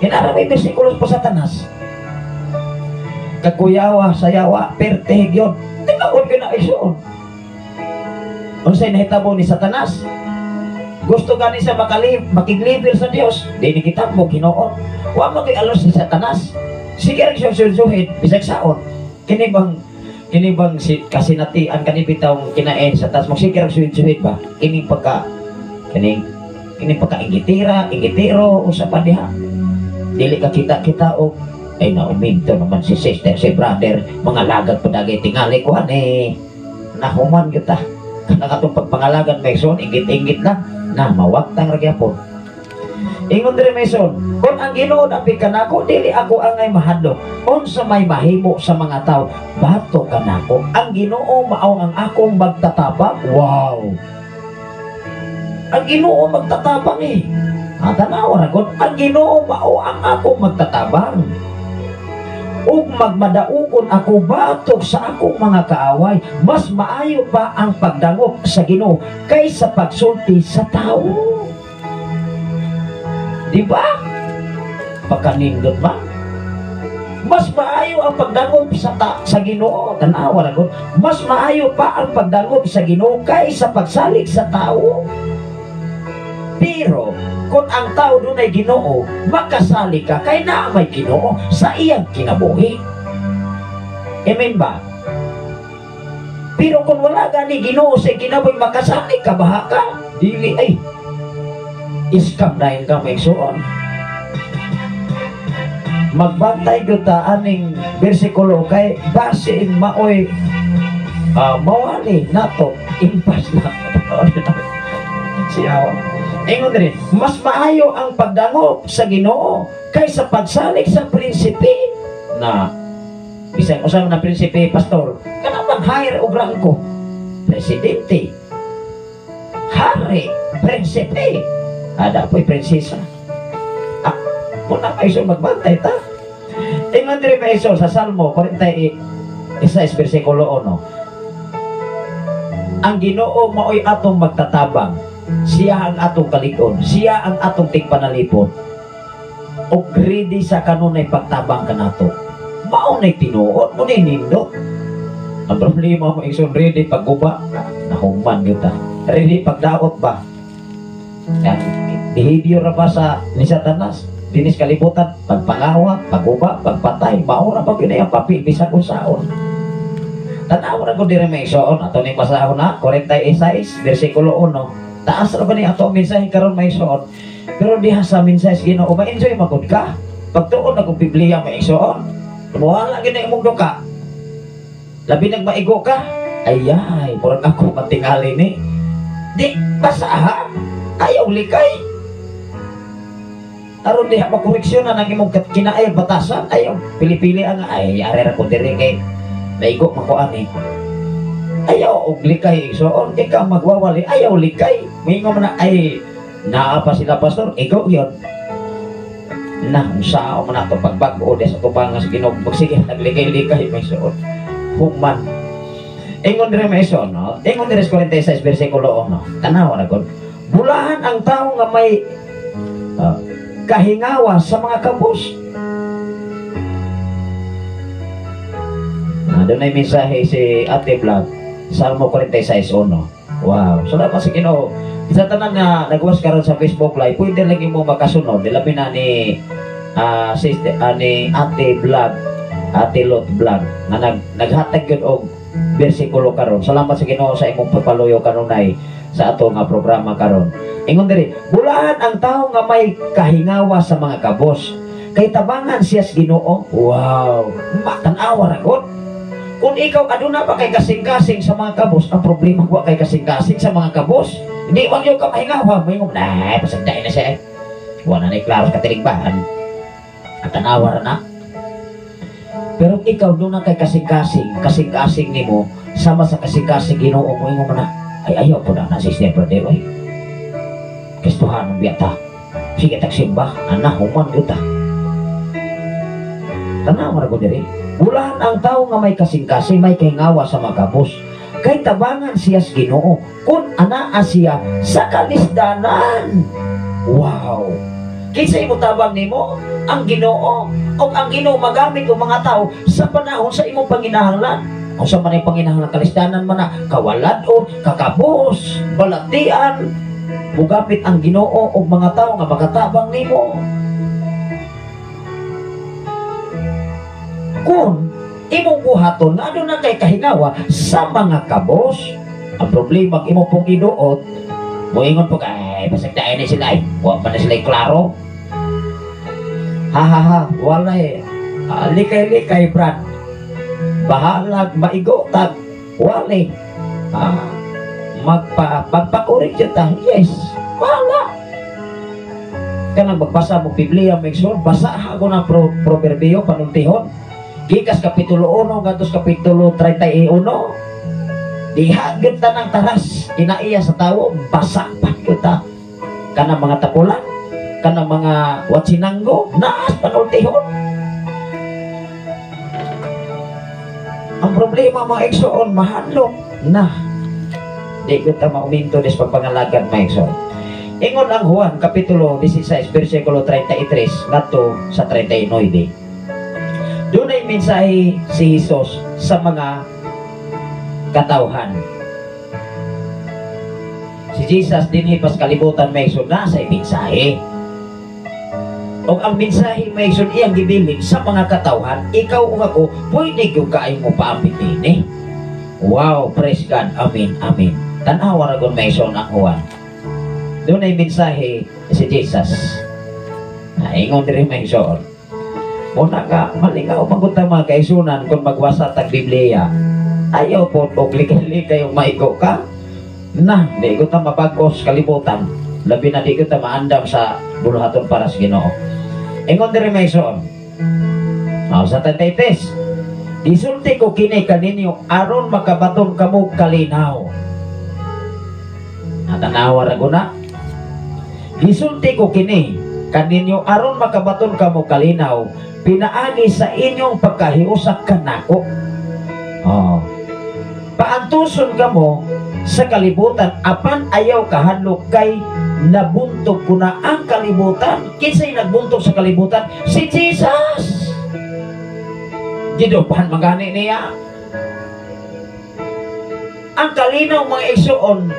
Kinara may bersikulo po Satanas. Kakuyawa sa yawa, perte gyud. Tinuod gyud na, igsoon. Unsay nahitabo ni Satanas? Gusto gani siya makiglibir sa Dios. Di ni kita mo Ginoo. Wa mo kay alos si Satanas. Sige rin siya sulsuhin bisag saon. Kini bang si kasinatian kani bitawng kinain sa taas mo sige rin sulsuhin ba? Kini pagka kining kini pagka ingitira, ingitiro usa pa diha. Dili ka kita-kita og ay nauminto naman si sister, si brother, mga lagag padagay tingali ko ani. Nahuman kita. Kanang atong pagpangalagan, may son, ingit-ingit lang na mawagtang ra gyapon. Ingon diri, may son, "Kung ang Ginoo dapit kanako, dili ako angay mahadlok. Unsa may mahimo sa mga tao, bato kanako. Ang Ginoo mao ang akong magtatabang." Wow. Ang Ginoo magtatabang eh. Ah, tanawa ra gud. "Ang Ginoo mao ang akong magtatabang. Ug magmadaugon ako batok sa akong mga kaaway. Mas maayo pa ang pagdangop sa Ginoo kaysa pagsulti sa tao." Di ba? Pagkanindot ba? Mas maayo ang pagdangop sa Ginoo. Tanawa ra gud. Mas maayo pa ang pagdangop sa Ginoo kaysa pagsalig sa tao. Pero kung ang tao dunay Ginoo, makasalig ka kay naa may Ginoo sa iyang kinabuhi. Amen ba? Pero kung wala gani Ginoo sa kinabuhi, makasalig ka ba ka? Dili ay. Iskam na ka, may suon. Magbantay gyud ta aning bersikulo kay basin maoy mawali nato impas na siya. Ingon diri, mas maayo ang pagdangop sa Ginoo kaysa pagsalig sa prinsipe na bisan usa na prinsipe, pastor, kana bang higher og rangko, presidente, hari, prinsipe, ada po'y prinsesa. Ah, muna kayo magbantay ta. Ingon diri, may sa Salmo 46 versikulo 1, "Ang Ginoo maoy atong magtatabang. Siya ang atong kalig-on, siya ang atong tigpanalipon. Og ready sa kanunay pagtabang kanato." Mao na'y tinuod mo ni nindot. Ang problema mo, igsoon, ready pagguba, nahuman gyud ta. Ready pagdaot ba? Yan, behavior ra ba sa ni Satanas? Dinis kalibutan, pagpangawa, pagguba, pagpatay, mao ra pa gyud ang papel bisan unsaon. Tanaw ra ko diri, may igsoon, ato ning basahon na 46 versikulo 1. Taas ra ba ni ato mensahe karon, may igsoon? Pero diha sa mensahe sa Ginoo, ma-enjoy magud ka. Pagtuon na kung Biblia, may igsoon, muwala gyud na imong duka. Labi nagmaigo ka. Ayay, murag ako matingali ni. Di basaha. Ayaw likay. Aron diha makoreksyonan ang imong kinaay batasan, ayaw pili-pili ang ay are ra ko diri kay naigo man ko ani. Ayaw og likay, igsoon, ikaw magwawali, ayaw likay. Mingo man na ay naa pa sila, pastor, igo yun. Na unsa man ato pagbag-o sa tubangan sa Ginoo, magsige naglikay-likay, may suot. Human. Ingon diri, may suot, no? Ingon diri sa 46 versikulo 1. Tanawa na gud. "Bulahan ang tao nga may kahingawa sa mga kabus." Ah, doon ay mensahe si Ate Vlog. Salmo 46:1. Wow. Salamat sa Ginoo. Sa tanan nga nagwas karon sa Facebook Live, pwede lagi mo makasunod. Labi na ni sister, ni Ate Vlog, Ate Lot Vlog, na naghatag yun og bersikulo karon. Salamat sa Ginoo sa imong pagpaluyo kanunay sa ato nga programa karon. Ingon diri, bulahan ang tao nga may kahingawa sa mga kabos. Kay tabangan siya sa Ginoo. Wow, matanawa ra gud. Kung ikaw aduna pa kay kasing-kasing sa mga kabos, ang problema wa kay kasing-kasing sa mga kabos. Hindi wag yo ka mahingawa, moingon, "Ay, pasagdain na siya. Wa na ni klaro sa katilingban. At tanawa ra na." Pero ikaw doon na kay kasing-kasing, kasing-kasing nimo sama sa kasing-kasing Ginoo, moingon mo na, "Ay, ayaw po na na sister brother, oy. Kristohanon biya ta. Sige tagsimba, ana human gyud ta." Tanawa ra ko diri. Bulahan ang tao nga may kasing-kasing, may kahingawa sa mga kabos. Kay tabangan siya sa Ginoo kung anaa siya sa kalisdanan. Wow! Kinsay mo tabang nimo? Ang Ginoo. O ang Ginoo magamit og mga tao sa panahon sa imong panginahanglan. Unsa man ang panginahanglan, kalisdanan man na, kawalad o kakabos, balatian, mugapit ang Ginoo og mga tao nga makatabang nimo. Kung imong buhaton na aduna kay kahingawa sa mga kabos, ang problema imo pong iduot, moingon po ka, "Ay, pasagdain na sila, ay, wa pa na sila klaro. Ha ha ha, walay, likay-likay, Brad. Bahalag, maigo, tag, walay. Magpakurik siya ta, yes, wala. Kanang magbasa mo Biblia, make sure, basa ako ng proverbio, panultihon. Gikas kapitulo 1 ngadto kapitulo 31. Diha gyud ta ng taras kinaiya sa tawo, basa pa gyud ta. Kanang mga tapulan, kanang mga watsinanggo, naas panultihon. Ang problema mga igsoon, mahadlok na. Di gyud ta mauminto des pagpangalagad mga igsoon. Ingon ang Juan kapitulo 16 bersikulo 33 ngadto sa 39. Dunay mensahe si Jesus sa mga katawhan. Si Jesus dinhi pas kalibutan may igsoon na sa mensahe. Og ang mensahe may igsoon iyang gibilin sa mga katawhan, ikaw ug ako pwede gyud kaayo mo paapit dinhi. Wow, praise God. Amen, amen. Tan-awa ra gun may igsoon ang Juan. Dunay mensahe si Jesus. Ingon diri may igsoon. Muna ka, malingaw magunta mga kaisunan kung magwasa tag Biblia. Ayaw po, og likay-likay yung maigo ka. Na, di ko ta mabagos kalibutan. Labi na di ko ta maandam sa buluhaton para sa Ginoo. Ingon diri may igsoon. Sa 33. Gisulti ko kini kaninyo aron makabaton kamo kalinaw. Natanawa ra guna. Gisulti ko kini kaninyo aron makabaton kamo kalinaw pinaagi sa inyong pagkahiusak kanako. Oh. Paantuson kamo sa kalibutan apan ayaw kahadlok kay nabuntog ko na ang kalibutan. Kinsay nagbuntog sa kalibutan? Si Jesus. Gidupan magani niya. Ang kalinaw mga igsoon,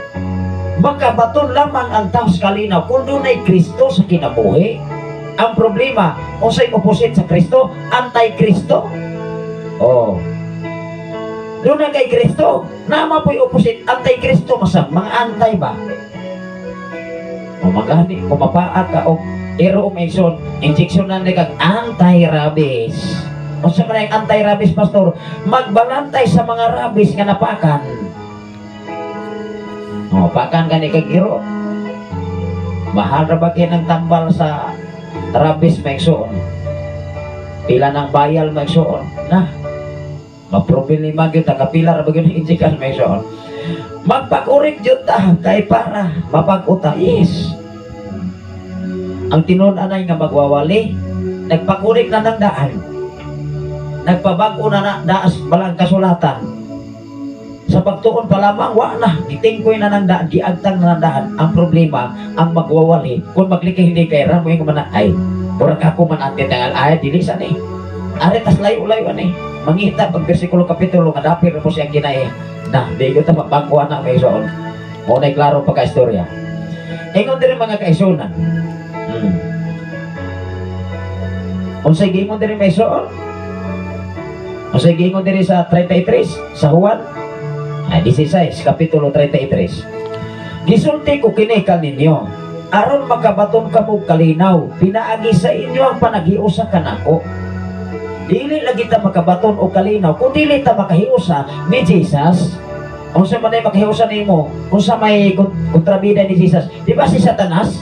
makabaton lamang ang tao sa kalinaw kung dunay Kristo sa kinabuhi. Ang problema, unsay opposite sa Kristo? Anti-Kristo. Oh. Doon na kay Kristo, nama po'y opposite, anti-Kristo masab, mga antay ba? O magani, kumapaat ka o ero o injection na ni kag anti-rabies. Unsa man ang anti-rabies, pastor? Magbalantay sa mga rabies nga napakan. O, pakan gani kag iro. Mahal ra ba kay ng tambal sa rabies maigsoon? Pila ng bayal maigsoon? Na, maproblema gyud ta, kapila ra ba gyud injekan maigsoon? Magpakurik gyud ta kay para mapag-uta. Yes. Ang tinud-anay nga magwawali, nagpakurik na ng daan. Nagpabag-o na na daas balang kasulatan. Sa pagtuon pa lamang, wa na, gitingkoy na ng daan, giagtang na ng daan. Ang problema, ang magwawali, kung maglikay-likay, ra mo yung kumana, ay, murag ako man ang tinangal, ay, dili sa ni. Are, tas layo-layo, ani. Mangita, pag bersikulo kapitulo, nga dapir na po siyang ginae. Na, di ko ta mapagkuha na, may soon. Mo na'y klaro pagka-istorya. Ingon din mga kaisunan. Unsay giingon diri may soon? Unsay giingon diri sa 33, sa Juan? Ay, 16, Kapitulo 33. Gisulti ko kini kaninyo aron makabaton kamo kalinaw, pinaagi sa inyo ang panaghiusa kanako. Dili lagi ta makabaton og kalinaw kung dili ta makahiusa ni Jesus. Unsa man ay makahiusa nimo? Unsa may kontrabida ni Jesus? Di ba si Satanas?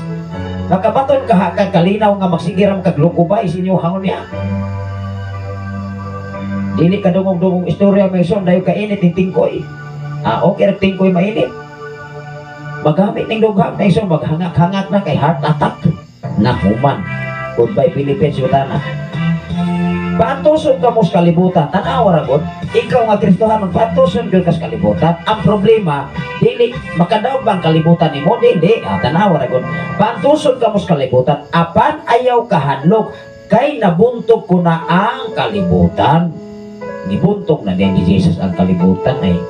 Makabaton ka kag kalinaw nga magsigiram kag lukubay sa inyo hangon niya. Dili ka dungog-dungog istorya may son dayo kainit ning tingkoy. Ah, okay ra tingkoy mainit. Magamit ning dugham na ison maghangak-hangak na kay heart attack. Nahuman. Goodbye Philippines yutana. Paantuson ka mo sa kalibutan, tanawa ra gud. Ikaw nga Kristohanon, paantuson gyud ka sa kalibutan. Ang problema, dili makadaog ba ang kalibutan nimo? Dili, tanawa ra gud. Paantuson ka mo sa kalibutan, apan ayaw kahadlok kay nabuntog ko na ang kalibutan. Nibuntog na din ni Jesus ang kalibutan ay.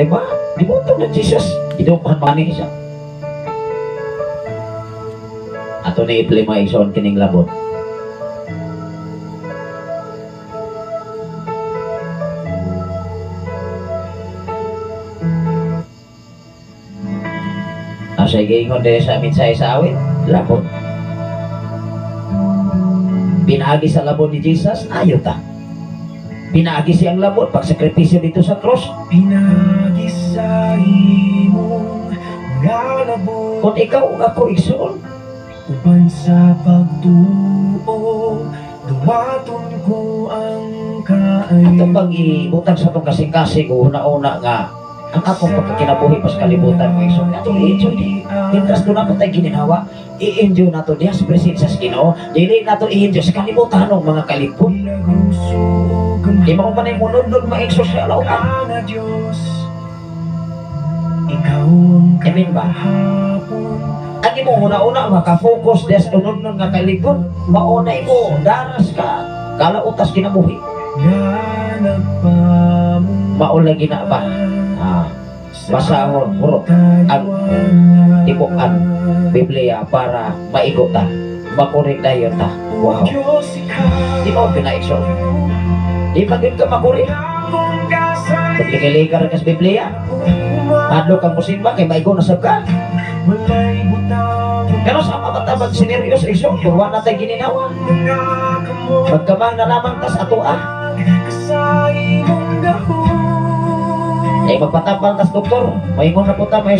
Diba? Nibuntog na Jesus. Idupahan man siya. Ato na i-play mga igsoon kining labot. Asa giingon diri sa mensahe sa awit, labot. Pinaagi sa labot ni Jesus, ayo ta. Pinaagi siyang labot pagsakripisyo dito sa cross. Pinaagi sa imong nga labot. Kung ikaw ug ako igsoon, uban sa pagtuo, duwaton ko ang kaayo. Atong pag-ibutang sa atong kasing-kasing, una-una nga ang atong pagkakinabuhi pas kalibutan mo igsoon. Atong i-enjoy di. Mientras doon nato tayo gininhawa, i-enjoy nato diya sa presensya sa Ginoo. Dili nato i-enjoy sa kalibutan ng mga kalipon. Di mo man ay munod-nod ma-exos sa alautan. Amen ba? Ang imong una-una maka-focus diya sa unod-nod nga kalipon, mauna imo daras ka kalautas kinabuhi. Maula gina ba? Basahon hurot ang tibukan Biblia para maigo ta, makurig dayon ta. Wow. Di ba pinaigso? Di ba gyud ka makurig? Paglikilikan ka sa Biblia, hadlok ang musimba kay maigo na sab ka. Pero sa mga katabag sineryos igso, wa na tay gininawa. Magkamang na lamang tas ato ah. Eh magpatapal tas doktor, maingon na po ta may